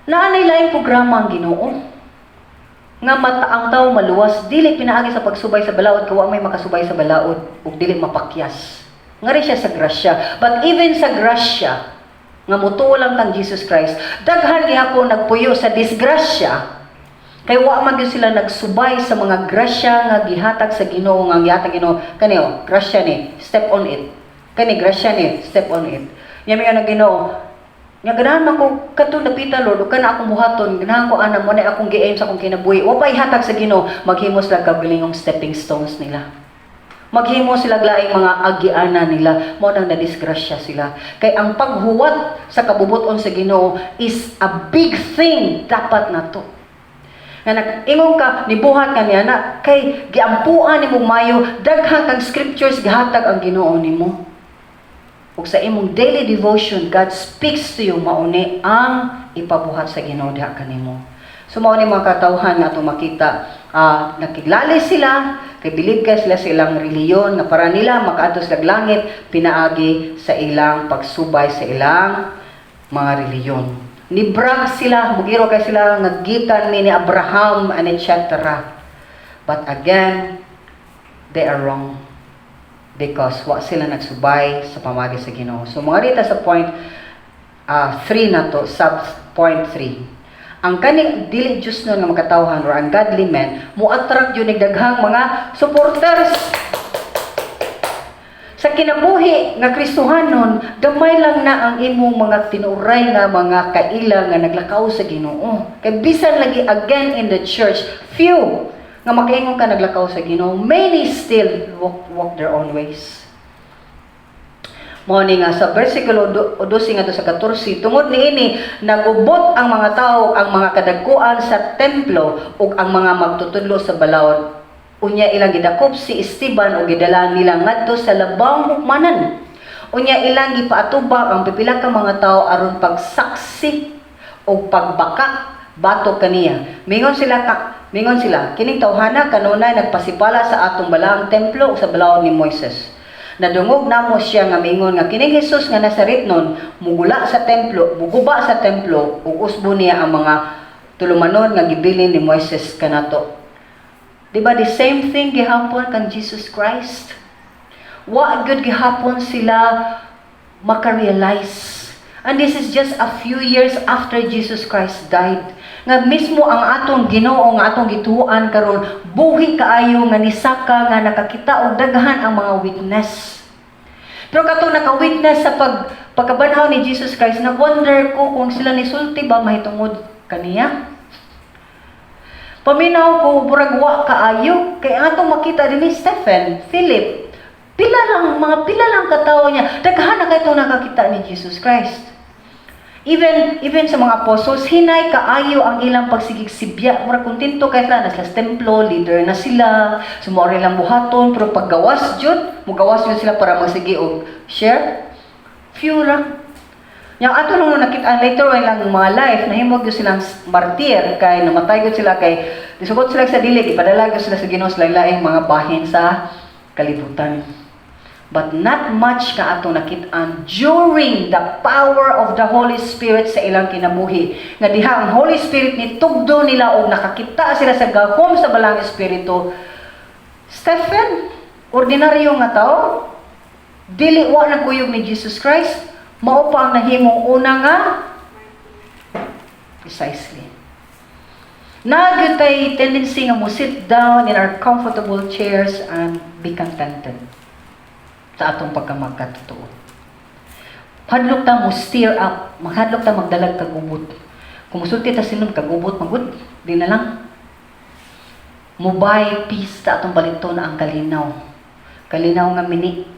Naanay laing programa ang Ginoo nga mata ang tao maluwas dili pinaagi sa pagsubay sa balaod, kay wa may makasubay sa balaod ug dili mapakyas. Ngari siya sa grasya. But even sa grasya nga mutuo lang kang Jesus Christ, daghan gihapon nagpuyo sa disgrasya kay wa man gyud sila nagsubay sa mga grasya nga gihatag sa Ginoo, nga gihatag Ginoo kani, oh, grasya ni, step on it. Kani grasya ni, step on it. Nya may ang Ginoo nga ganahan man ko kadtong dapita, Lord, ug kana akong buhaton, ganahan ko ana mo na akong gi-aim sa akong kinabuhi. Wa pa ihatag sa Ginoo, maghimos lang kagalingong stepping stones nila. Maghimo sila laing mga agianan nila, mao nang nadisgrasya sila. Kay ang paghuwat sa kabubuton sa Ginoo is a big thing dapat nato. Nga nag-ingon ka, nibuhat ka niya na, kay giampuan nimo mayo, daghan kang scriptures gihatag ang Ginoo nimo. Ug sa imong daily devotion, God speaks to you, mauni ang ipabuhat sa Ginoo diha kanimo. So mao ni mga katawhan nga atong makita, nakiglali sila, kay bilib kay sila sa ilang reliyon nga para nila makaadto sa langit pinaagi sa ilang pagsubay sa ilang mga reliyon. Ni-brag sila, mugiro kay sila nga gikan mi ni Abraham and etc. But again, they are wrong because wa sila nagsubay sa pamagi sa Ginoo. So mga rita sa point 3 na to, sub point 3. Ang kaning dili Diyos nun nga makatawhan or ungodly men, mo attract yun daghang mga supporters. Sa kinabuhi nga Kristohanon, gamay lang na ang imong mga tinuray nga mga kaila nga naglakaw sa Ginoo. Kay bisan lagi again in the church, few nga makaingon ka naglakaw sa Ginoo, many still walk their own ways. Mao ni nga sa versikulo 12 ngadto sa 14, tungod niini nagubot ang mga tao, ang mga kadagkuan sa templo ug ang mga magtutudlo sa balaod. Unya ilang gidakop si Esteban ug gidala nila ngadto sa labawng hukmanan. Unya ilang gipaatubang ang pipila ka mga tao aron pagsaksi ug pagbaka batok kaniya. Mingon sila, "Kining tawhana kanunay nagpasipala sa atong balaang templo ug sa balaod ni Moises. Nadungog namo siya nga mingon nga kining Jesus nga Nazaretnon mugula sa templo, muguba sa templo ug usbo niya ang mga tulumanon nga gibilin ni Moises kanato." Di ba the same thing gihapon kang Jesus Christ? Wa gyud gihapon sila makarealize. And this is just a few years after Jesus Christ died. Nga mismo ang atong Ginoo nga atong gituoan karon buhi kaayo nga nisaka nga nakakita og daghan ang mga witness. Pero katong naka-witness sa pagkabanhaw ni Jesus Christ, nag-wonder ko kung sila nisulti ba mahitungod kaniya. Paminaw ko, burag wa kaayo. Kay atong makita din ni Stephen, Philip, pila lang, mga pila lang katawo niya. Daghan na kay nakakita ni Jesus Christ. Even sa mga apostles, hinay kaayo ang ilang pagsigig-sibya. Mura kontento kay sila, nasa templo, leader na sila, sumori lang buhaton, pero paggawas jud, mugawas jud sila para magsige og share, few ra. Yang ato lang nung nakita later on lang mga life, nahimog gyud silang martir kay namatay gyud sila kay disugot sila sa dili, ipadala gyud sila sa Ginoo sa laing mga bahin sa kalibutan. But not much ka ato nakit-an during the power of the Holy Spirit sa ilang kinabuhi. Nga diha ang Holy Spirit ni tugdo nila og nakakita sila sa gahom sa Balaang Espiritu. Stephen, ordinaryo nga tao, dili wa nagkuyog ni Jesus Christ, mao pa ang nahimong una nga precisely. Naa tay tendency nga mo sit down in our comfortable chairs and be contented sa atong pagkamagkatotoo. Hadlok ta mo stir up, mahadlok ta magdalag kagubot. Kung musulti ta sinon kagubot magud, di na lang. Mo-buy peace ta atong baliton ang kalinaw. Kalinaw nga mini.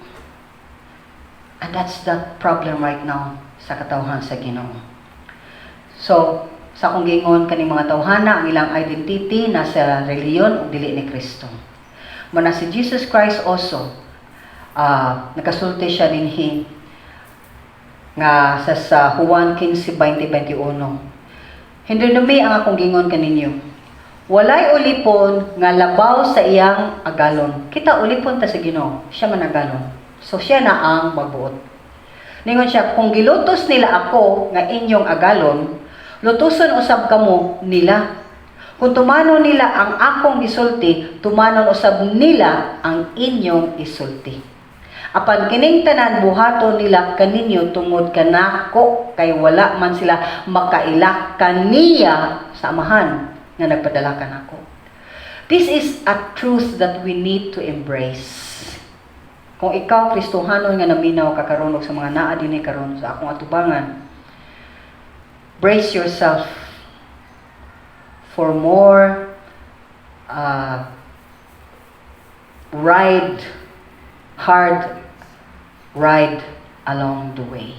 And that's the problem right now sa katawhan sa Ginoo. So, sa akong giingon kaning mga tawhana ang ilang identity nasa reliyon ug dili ni Kristo. Mana si Jesus Christ also nakasulti siya dinhi nga sa Juan 15:20-21. "Hinumdumi ang akong gingon kaninyo. Walay ulipon nga labaw sa iyang agalon." Kita ulipon ta sa Ginoo, siya man agalon. So siya na ang magbuot. Ningon siya, "Kung gilutos nila ako nga inyong agalon, lutuson usab kamo nila. Kung tumanon nila ang akong isulti, tumanon usab nila ang inyong isulti. Apan kining tanan buhaton nila kaninyo tungod kanako kay wala man sila makaila kaniya sa Amahan nga nagpadala kanako." This is a truth that we need to embrace. Kung ikaw Kristohanon nga naminaw ka karon og sa mga naa dinhi karon sa akong atubangan, brace yourself for more ride Hard ride along the way.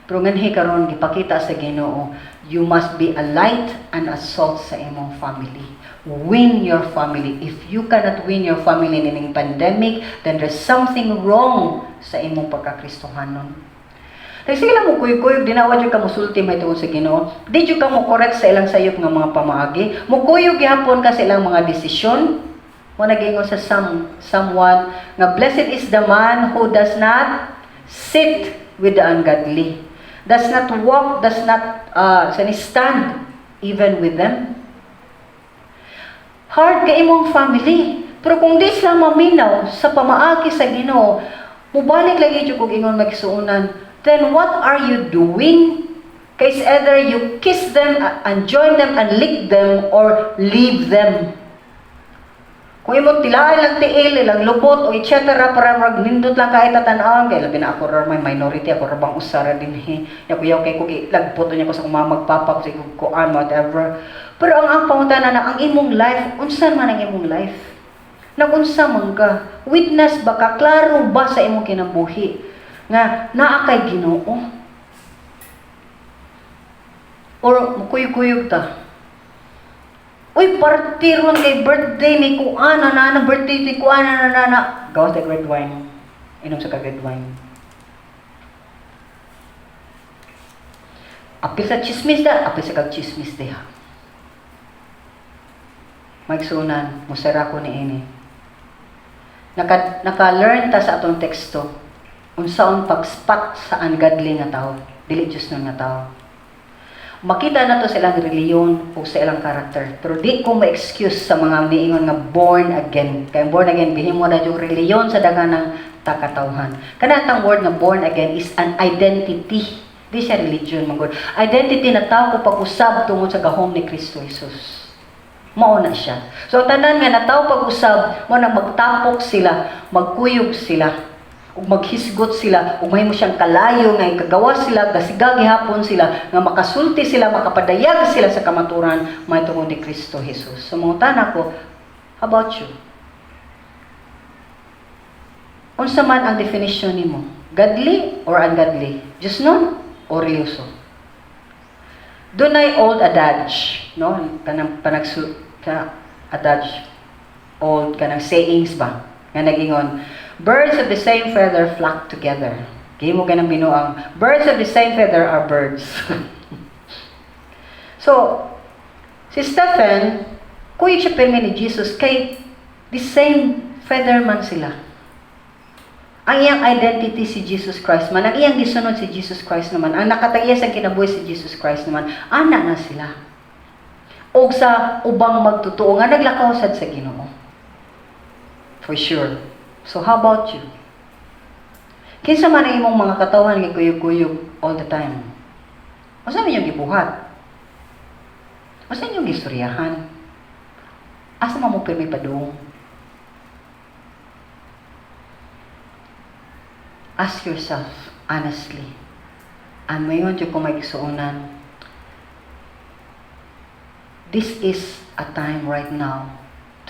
Pero nganhi karon gipakita sa Ginoo, you must be a light and a salt sa imong family. Win your family. If you cannot win your family nining pandemic, then there's something wrong sa imong pagkakristohanon. Kay sige lang mo kuyog-kuyog, di na jud ka musulti may tungod sa Ginoo. Di jud ka mo correct sa ilang sayop nga mga pamaagi. Mukuyog gihapon ka sa ilang mga desisyon. Mo nagingon sa Psalm 1 nga blessed is the man who does not sit with the ungodly, does not walk, does not stand even with them. Hard ka imong family. Pero kung di sila maminaw sa pamaagi sa Ginoo, mubalik lagi jud kog ingon, magsuunan, then what are you doing? Kay it's either you kiss them and join them and lick them or leave them. Kung imo tilaan lang tiil, ilang lubot o etc. para mag nindot lang kahit tatan-awon kay labi na ako ra may minority, ako ra bang usara dinhi. Ya kuyaw kay kung lagpot niya ko sa akong mama, magpapa ko sa kuan, whatever. Pero ang pangutana na ang imong life, unsa man ang imong life? Nagunsa man ka? Witness ba ka? Klaro ba sa imong kinabuhi nga naa kay Ginoo? Or mukuyog-kuyog ta? Uy, party ron kay birthday ni kuan, na na birthday ni kuan, na na na. Gawas sa red wine. Inom sa kag red wine. Apil sa chismis da, apil sa kag chismis diha. Magsunan, musara ko ni ini. Naka-learn ta sa atong teksto unsaon pag-spot sa ungodly nga tao, dili Diyos nun nga tao. Makita na to sa ilang reliyon o sa ilang karakter. Pero di ko ma-excuse sa mga niingon nga born again. Kaya born again, gihimo na yung reliyon sa daga ng takatawhan. Kana atang word nga born again is an identity. Di siya religion, man gud. Identity na tao ko pag-usab tungod sa gahom ni Kristo Jesus. Mao na siya. So ang tanan nga natawo pag-usab, mo na magtapok sila, magkuyog sila, ug maghisgot sila, ug mahimo siyang kalayo nga ikagawa sila, gasiga gihapon sila, nga makasulti sila, makapadayag sila sa kamaturan mahitungod ni Kristo Jesus. So mangutana ko, how about you? Unsa man ang definition nimo? Godly or ungodly? Just nun o religyoso? Dunay old adage, no? Kanang panagsu ka adage, old kanang sayings ba? Nga nagingon, "Birds of the same feather flock together." Gihimo ganang binuang, birds of the same feather are birds. So, si Stephen, kuyog siya pirmi ni Jesus kay the same feather man sila. Ang iyang identity si Jesus Christ man, ang iyang gisunod si Jesus Christ naman, ang nakatagya sa kinabuhi si Jesus Christ naman, ana na sila. Og sa ubang magtotoo nga naglakaw sad sa Ginoo. For sure. So how about you? Kinsa man ang imong mga katawhan nga kuyog-kuyog all the time? Unsa man inyong gibuhat? Unsa inyong gistoryahan? Asa man mo pirmi padung? Ask yourself honestly. And mayon jud ko may gisuonan. This is a time right now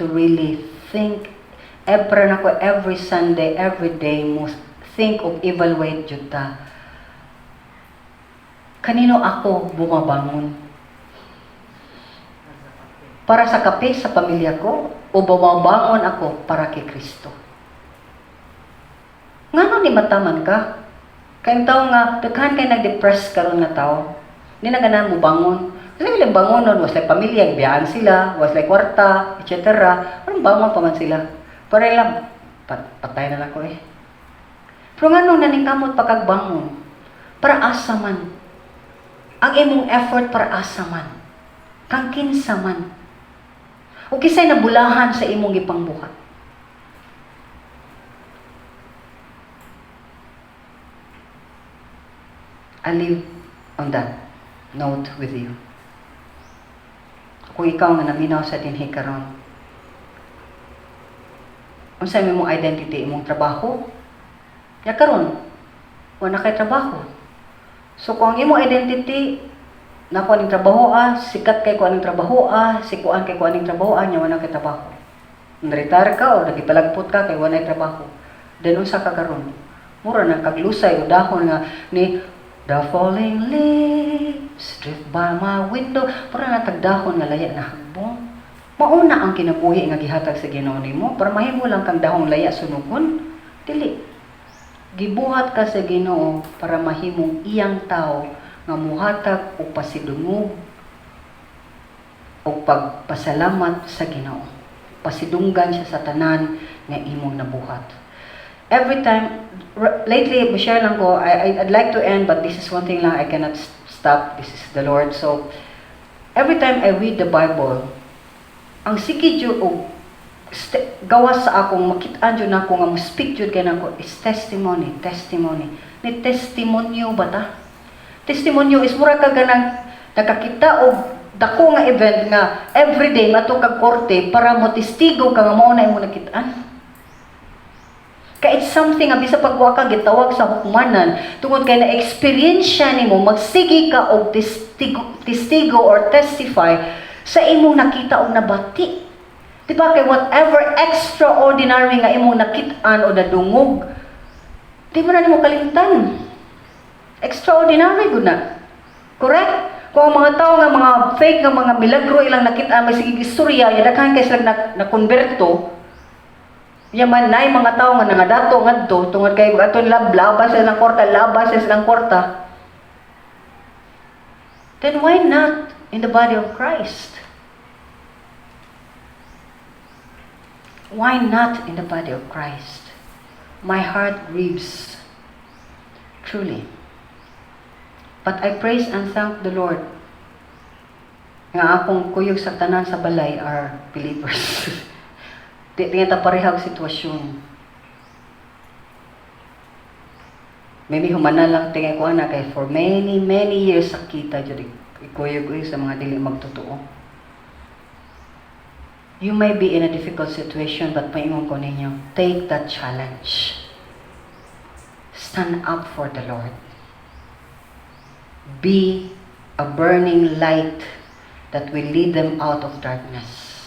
to really think. Every na ko every Sunday, every day mo think of evaluate jud ta. Kanino ako bumabangon? Para sa kape sa pamilya ko o bumabangon ako para kay Kristo? Ngano ni mataman ka? Kay tao nga daghan kay nag-depress karon nga tao. Di na ganahan mo bangon. Kasi ilang bangonon, was like pamilya, biyaan sila, was like kwarta, etc. Parang bangon pa man sila. Pero ilang, patay na lang ko eh. Pero ngano naningkamot pa kag bangon? Para asa man. Ang imong effort para asa man. Kang kinsa man. O kisay nabulahan sa imong gipangbuhat. I leave on that note with you. Kung ikaw nga naminaw sa dinhi karon, unsa may imong identity, imong trabaho? Ya karon, wala kay trabaho. So kung ang imong identity nako aning trabaho ah, sikat kay ko aning trabaho ah, sikuan kay ko aning trabaho ah, nya wala kay trabaho. Na-retire ka o nagipalagpot ka kay wala trabaho. Then unsa ka karon? Mura na kag lusay o dahon nga ni "The falling leaves drift by my window." Mura na tag dahon nga laya na hagbong. Mauna ang kinabuhi nga gihatag sa Ginoo nimo para mahimo lang kang dahong laya sunugon? Dili. Gibuhat ka sa Ginoo para mahimong iyang tao nga muhatag og pasidungog o pagpasalamat sa Ginoo. Pasidunggan siya sa tanan nga imong nabuhat. Every time, lately, share lang ko, I'd like to end, but this is one thing lang I cannot stop. This is the Lord. So, every time I read the Bible, ang sige jud og gawas sa akong makit-an jud nako nga mo speak jud kay nako is testimony, testimony. Ni testimonyo ba ta? Testimonyo is mura ka ganang nakakita og dako nga event nga everyday mato kag korte para mo testigo ka nga mao na imo nakit-an. Kay it's something nga bisa pag wa ka gitawag sa hukmanan tungod kay na-experience nimo, magsige ka og testigo, testigo or testify sa imong nakita og nabati. Di ba kay whatever extraordinary nga imong nakit-an o nadungog, di mo na nimo kalimtan. Extraordinary gud na. Correct? Kung ang mga tao nga mga fake nga mga milagro ilang nakit-an, may sige istorya, ya daghan kay sila na konberto. Yaman nay mga tao nga nangadato ngadto tungod kay aton labas sila ng kwarta, labas sila ng kwarta. Then why not in the body of Christ? Why not in the body of Christ? My heart grieves, truly. But I praise and thank the Lord nga akong kuyog sa tanan sa balay are believers. Di tingin ta parehag sitwasyon. Maybe humana lang tingay ko ana kay for many, many years sakita jud ikuyog uy sa mga dili magtotoo. You may be in a difficult situation, but paingon ko ninyo, take that challenge. Stand up for the Lord. Be a burning light that will lead them out of darkness.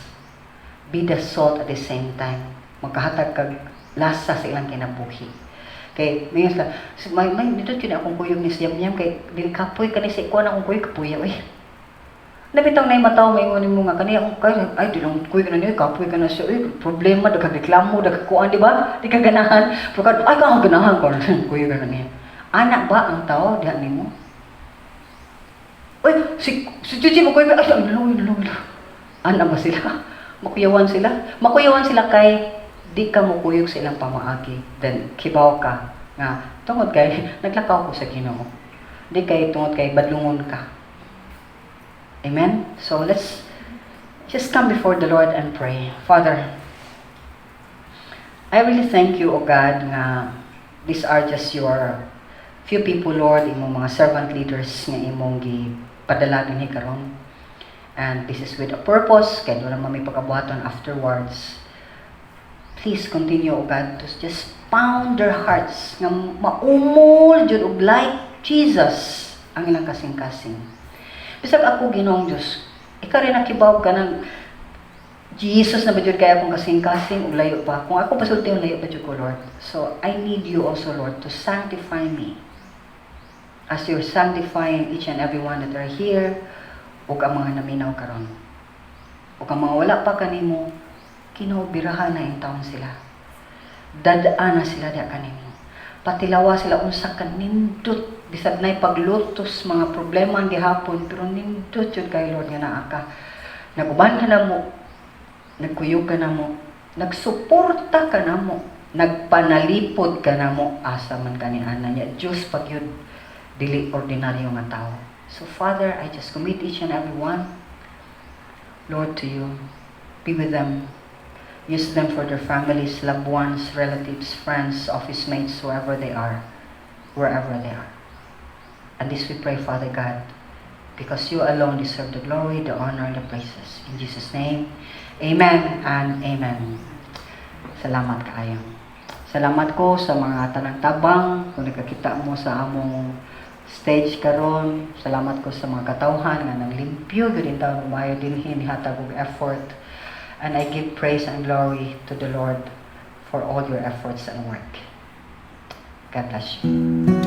Be the salt at the same time. Magkahatag kag lasa sa ilang kinabuhi. Kay may sila, may dito yun akong kuyog ni siyam niyam kay dili kapoy kani sa ikuan akong kuyog, kapoy oy. Nabitaw na yung mataw, may ingon mo nga kani akong kay ay di lang kuyog na niya, kapoy ka na siya oy, problema, dagkag reklamo, dagkag kuan, di ba? Di ka ganahan. Pero ka, ay ka ganahan ko kuyog na niya. Anak ba ang tao diha nimo? Oy, si Chuchi mo kuyog, ay ano ano ano. Ana ba sila? Makuyawan sila. Makuyawan sila kay di ka mukuyog sa ilang pamaagi. Then kibaw ka nga tungod kay naglakaw ko sa Ginoo. Di kay tungod kay badlungon ka. Amen? So let's just come before the Lord and pray. Father, I really thank you, O God, nga these are just your few people, Lord, imong mga servant leaders nga imong gipadala dinhi karon. And this is with a purpose, kay wala man may pagkabuhaton afterwards. Please continue, O God, to just pound their hearts nga maumol jud og like Jesus ang ilang kasing-kasing. Bisag ako, Ginoong Diyos, ikaw rin nakibaw ka ng Jesus na ba jud kaya akong kasing-kasing ug layo pa. Kung ako pasulti, layo pa jud ko, Lord. So I need you also, Lord, to sanctify me as you're sanctifying each and every one that are here ug ang mga naminaw karon. Ug ang mga wala pa kanimo, Ginoo, birahan na intawon sila. Dadaan na sila diha kanimo. Patilawa sila unsa ka nindot bisag nay paglutos, mga problema ang gihapon, pero nindot jud kay Lord nga naa ka. Naguban ka na mo, nagkuyog ka na mo, nagsuporta ka na mo, nagpanalipod ka na mo, asa man kani ana niya. Diyos pag yun, dili ordinaryo nga tao. So Father, I just commit each and every one, Lord, to you. Be with them. Use them for their families, loved ones, relatives, friends, office mates, whoever they are, wherever they are. And this we pray, Father God, because you alone deserve the glory, the honor, and the praises. In Jesus' name, amen and amen. Salamat kaayo. Salamat ko sa mga tanang tabang kung nakakita mo sa among stage karon. Salamat ko sa mga katawhan nga nanglimpyo gyud intawon maayo dinhi, nihatag og effort. And I give praise and glory to the Lord for all your efforts and work. God bless you.